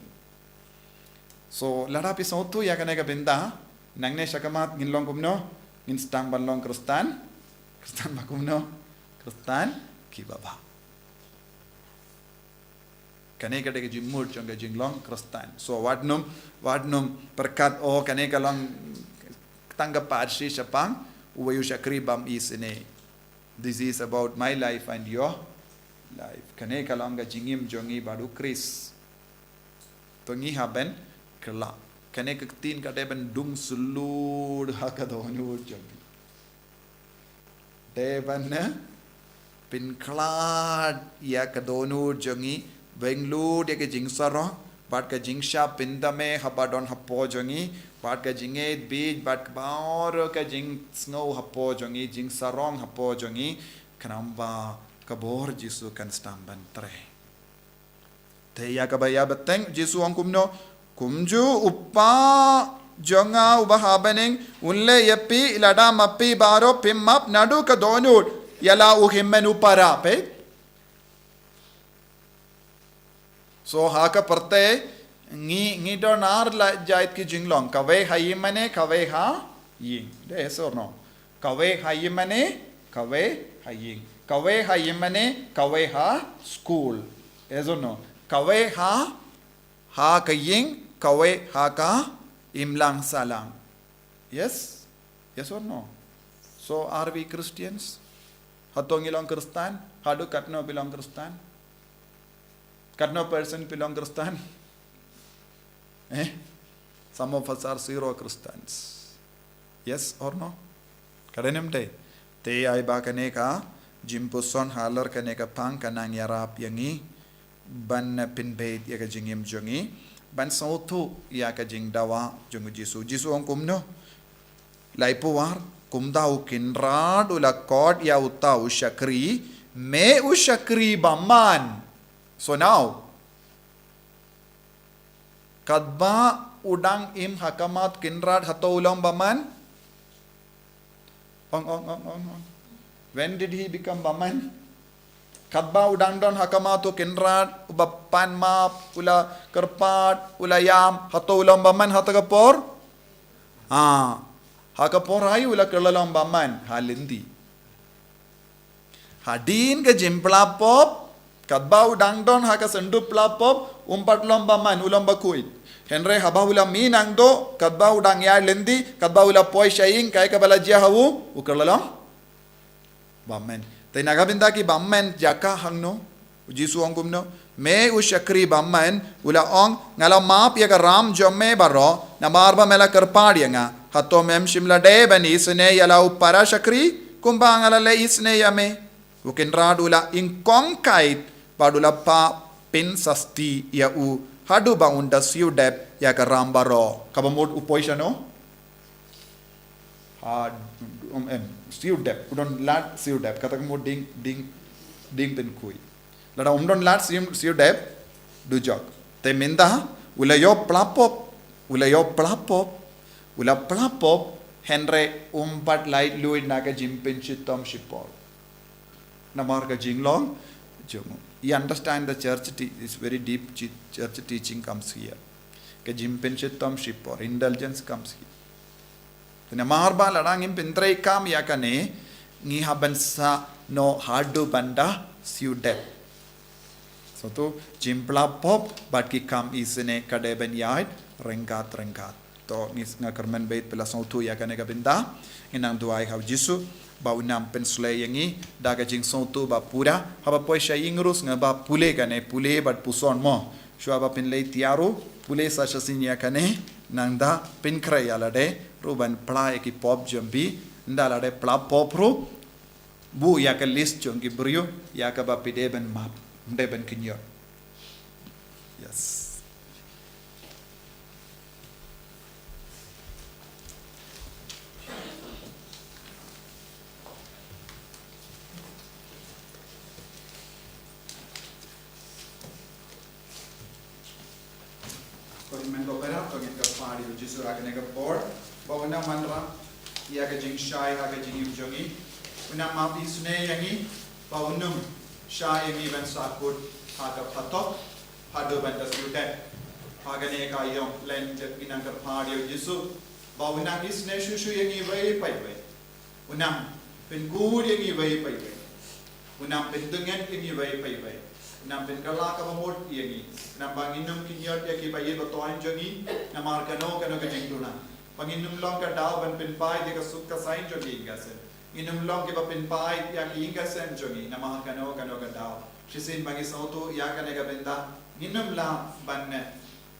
So, lada phi sngewthuh ïa kane ka bynta, nangne sha khmat ngin long kumno, ngin sdang ban long Khristan, Khristan ba kumno, Khristan kiba bha. Kane ka dei ka jingmut jong ka jinglong Khristan. So, wat nym, wat nym pyrkhat, oh, kane ka long tang ka parsi shaphang uwei u shakri bym isynei. This is about my life and your life. Kane ka long ka jingim jong ngi bad U Khrist. To ngi hap ban kylla. Kane ka ktien ka dei ban dung shlur ha ka dohnud jong ngi. Dei ban, eh, pynkhlad ïa ka dohnud jong ngi Bad lut ïa ka jingsarong bad ka jingshah pyndam eh haba don hapoh jong ngi, bad ka jingïeit beit bad ka baroh ka jingsngew hapoh jong ngi, jingsarong hapoh jong ngi, khnang ba ka bor Jisu kan sdang ban trei. Te ïa kaba ïa bteng Jisu ong kumno, kumjuh u Kpa jong nga uba ha bneng un leh ïa phi lada ma phi baroh phim map naduh ka dohnud ïa la u hynmen u para, peit. So ha ka pyrthei ngi, ngi don ar la jait ki jinglong, kawei ha ïing mane kawei ha ïing. Dei, yes or no? Kawei ha ïing mane kawei ha ïing. Kawei ha ïing mane kawei ha school. Yes or no? Kawei ha, ha ka ïing, kawei ha ka imlang sahlang. Yes? Yes or no? So are we Christians? Hato ngi long Khristan? Haduh katno phi long Khristan? Katno percent phi long Khristan? Eh? Some of us are zero Christians. Yes or no? Ka dei ne em dei? Te ai ba kane ka jingpuson halor kane ka phang ka nang ïarap ïa ngi ban pynbeit ïa ka jingim jong ngi, ban sngewthuh ïa ka jingdawa jong u Jisu. Jisu ong kumno? Laiphew ar, kumta u kynrad u la khot ïa uta u shakri, me u shakri bymman. So now, katba u dang im ha khmat u kynrad, hato u long bymman? Ong, ong, ong, ong, ong. When did he become bymman? Katba u dang don ha khmat u kynrad, uba pan map, u la kyrpad, u la ïam, hato u long bymman ha kata ka por? Ah, ha ka por aïu u la kylla long bymman? Ha lynti. Hadien ka jingpla pop, katba u dang don ha ka syndup pla pop, um pat long bymman, u long bakhuid. Hynrei haba u la mih nangtuh, katba u dang ïaid lynti, katba u la poi sha ïing, kaei kaba la jia ha u, u kylla long bymman. Te na ka bynta ki bymman jaka hangno, u Jisu ong kumno? Me u shakri bymman, u la ong, nga la map ïa ka ram jong me baroh, namar ba me la kyrpad ïa nga. Hato mem shym la dei ban isynei ïa la u para shakri kumba nga la leh isynei ïa me? U kynrad u la nyngkong kait bad u la phah pynsasti ïa u haduh ba un da siew dep ïa ka ram baroh. Kaba mut u poi shano? Ha, um, em, siew dep, u don lad siew dep, kata ka mut ding, ding, ding pynkhuid. Lada um don lad siew, siew dep, dujok. Te mynta, u la ïoh pla pop, u la ïoh pla pop, u la pla pop, hynrei um pat lait luid na ka jingpynshitom shipor. Namar ka jinglong jong u. You understand the church te-, it's very deep chi-, church teaching comes here. Ka jingpynshitom shipor, indulgence comes here. Te namar ba lada ngim pyntreikam ïa kane, ngi hap ban sah noh haduh ban da siew dep. Sngewthuh, jingpla pop bad ki kam isynei ka dei ban ïaid ryngkat ryngkat. To ngi s-, nga kyrmen beit phi la sngewthuh ïa kane ka bynta. Ngi nang duwai ha u Jisu ba un nang pynsleh ïa ngi da ka jingsngewthuh ba pura, haba poi sha ïing ruh sngewbha pule kane, pule bad puson mo. Shuwa ba pynleit tiar ruh, pule sa shisien ïa kane, nang da pynkhreh ïa lade ruh ban pla ïa ki pop jong phi, ynda lade pla pop ruh, buh ïa ka list jong ki briew ïa kaba phi dei ban map, dei ban kynjoh. Yes. Ko hynmen ko para, to ngin kyrpad ïa u Jisu ha kane ka por ba un nang wanrah ïa ka jingshai ha ka jingim jong ngi. Un nang map isynei ïa ngi, ba un nym shah ïa ngi ban sahkut ha ka phatok haduh ban da siew dep. Ha kane ka ïong lyndet ngi nang kyrpad ïa u Jisu ba un nang isynei shuh shuh ïa ngi iwei pa iwei. Un nang pynkhuid ïa ngi iwei pa iwei. Un nang pyndonget ïa ngi iwei pa iwei. Un nang pynkylla kaba mut ïa ngi. Un nang ba ngin nym kynjoh ïa kiba ïeit ba thoh jong ngi namar kano kano ka jingduna. Ba ngin nym long ka daw ban pynpaid ïa ka suk ka saiñ jong ki ïing ka sem. Ngin nym long kiba pynpaid ïa ki ïing ka sem jong ngi namar kano kano ka daw. Shisien ba ngi sngewthuh ïa kane ka bynta, ngin nym lah ban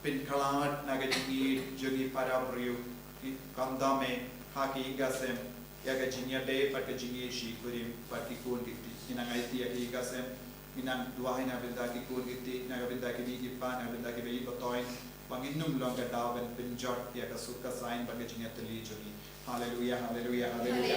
pynkhlad na ka jingïeit jong ngi para briew, ki, khamtam eh ha ki ïing ka sem, ïa ka jingïadei bad ka jingïeit shi kurim bad ki khun ki kti. Ngi nang aiti ïa ki ïing ka sem Nang duwai na ka bynta ki khun ki kti, na ka bynta ki kmie ki kpa, na ka bynta kiba ïeit ba toiñ, ba ngin ym long ka daw ban pynjot ïa ka suk ka saiñ bad ka jingïatylli jong ngi. Haleluia, haleluia, haleluia.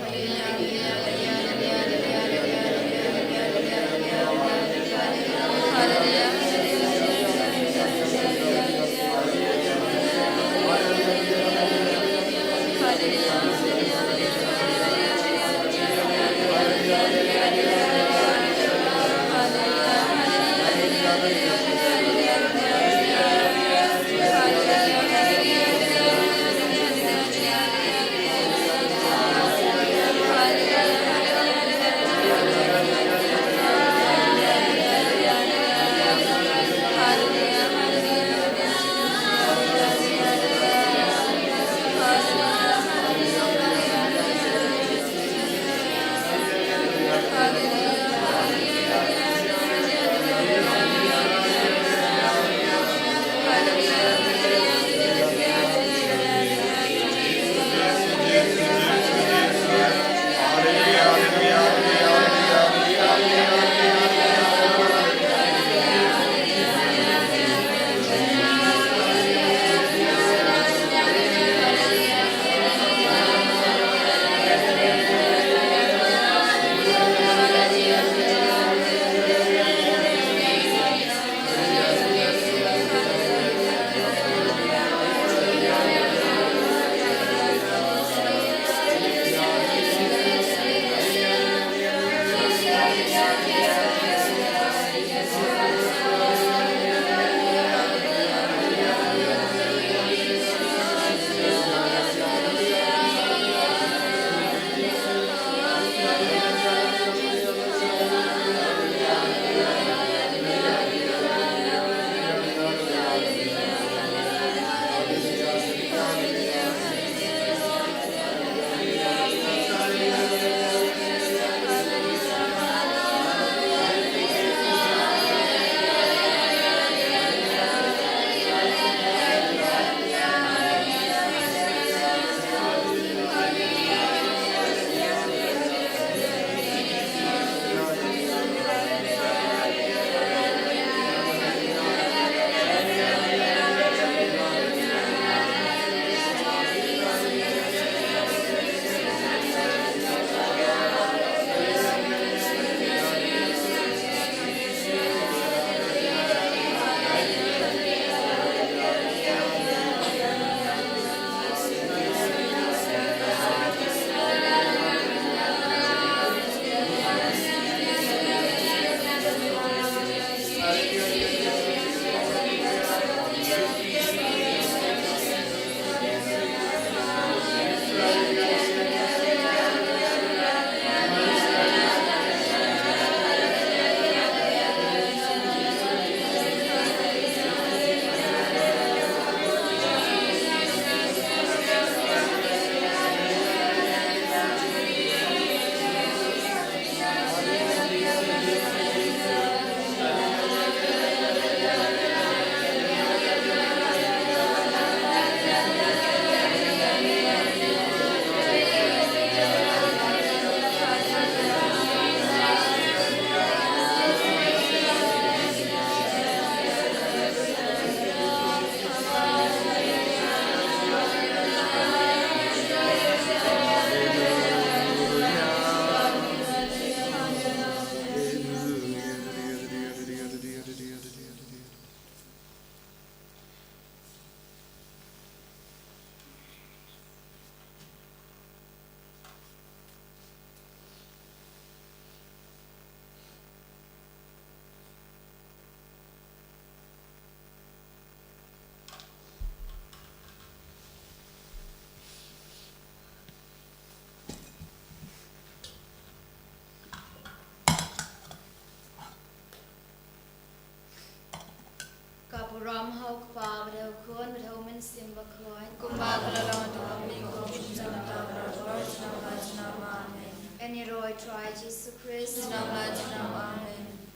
Ka burom ha u Kpa bad ha u Khun bad ha u Mynsiem Bakhuid. Kumba ka la long haduh mynta, kum shynna, mynta bad barabor, junom la junom. Amen. Yn ïaroh ïa u Trai Jisu Khrist. Junom la junom. Amen.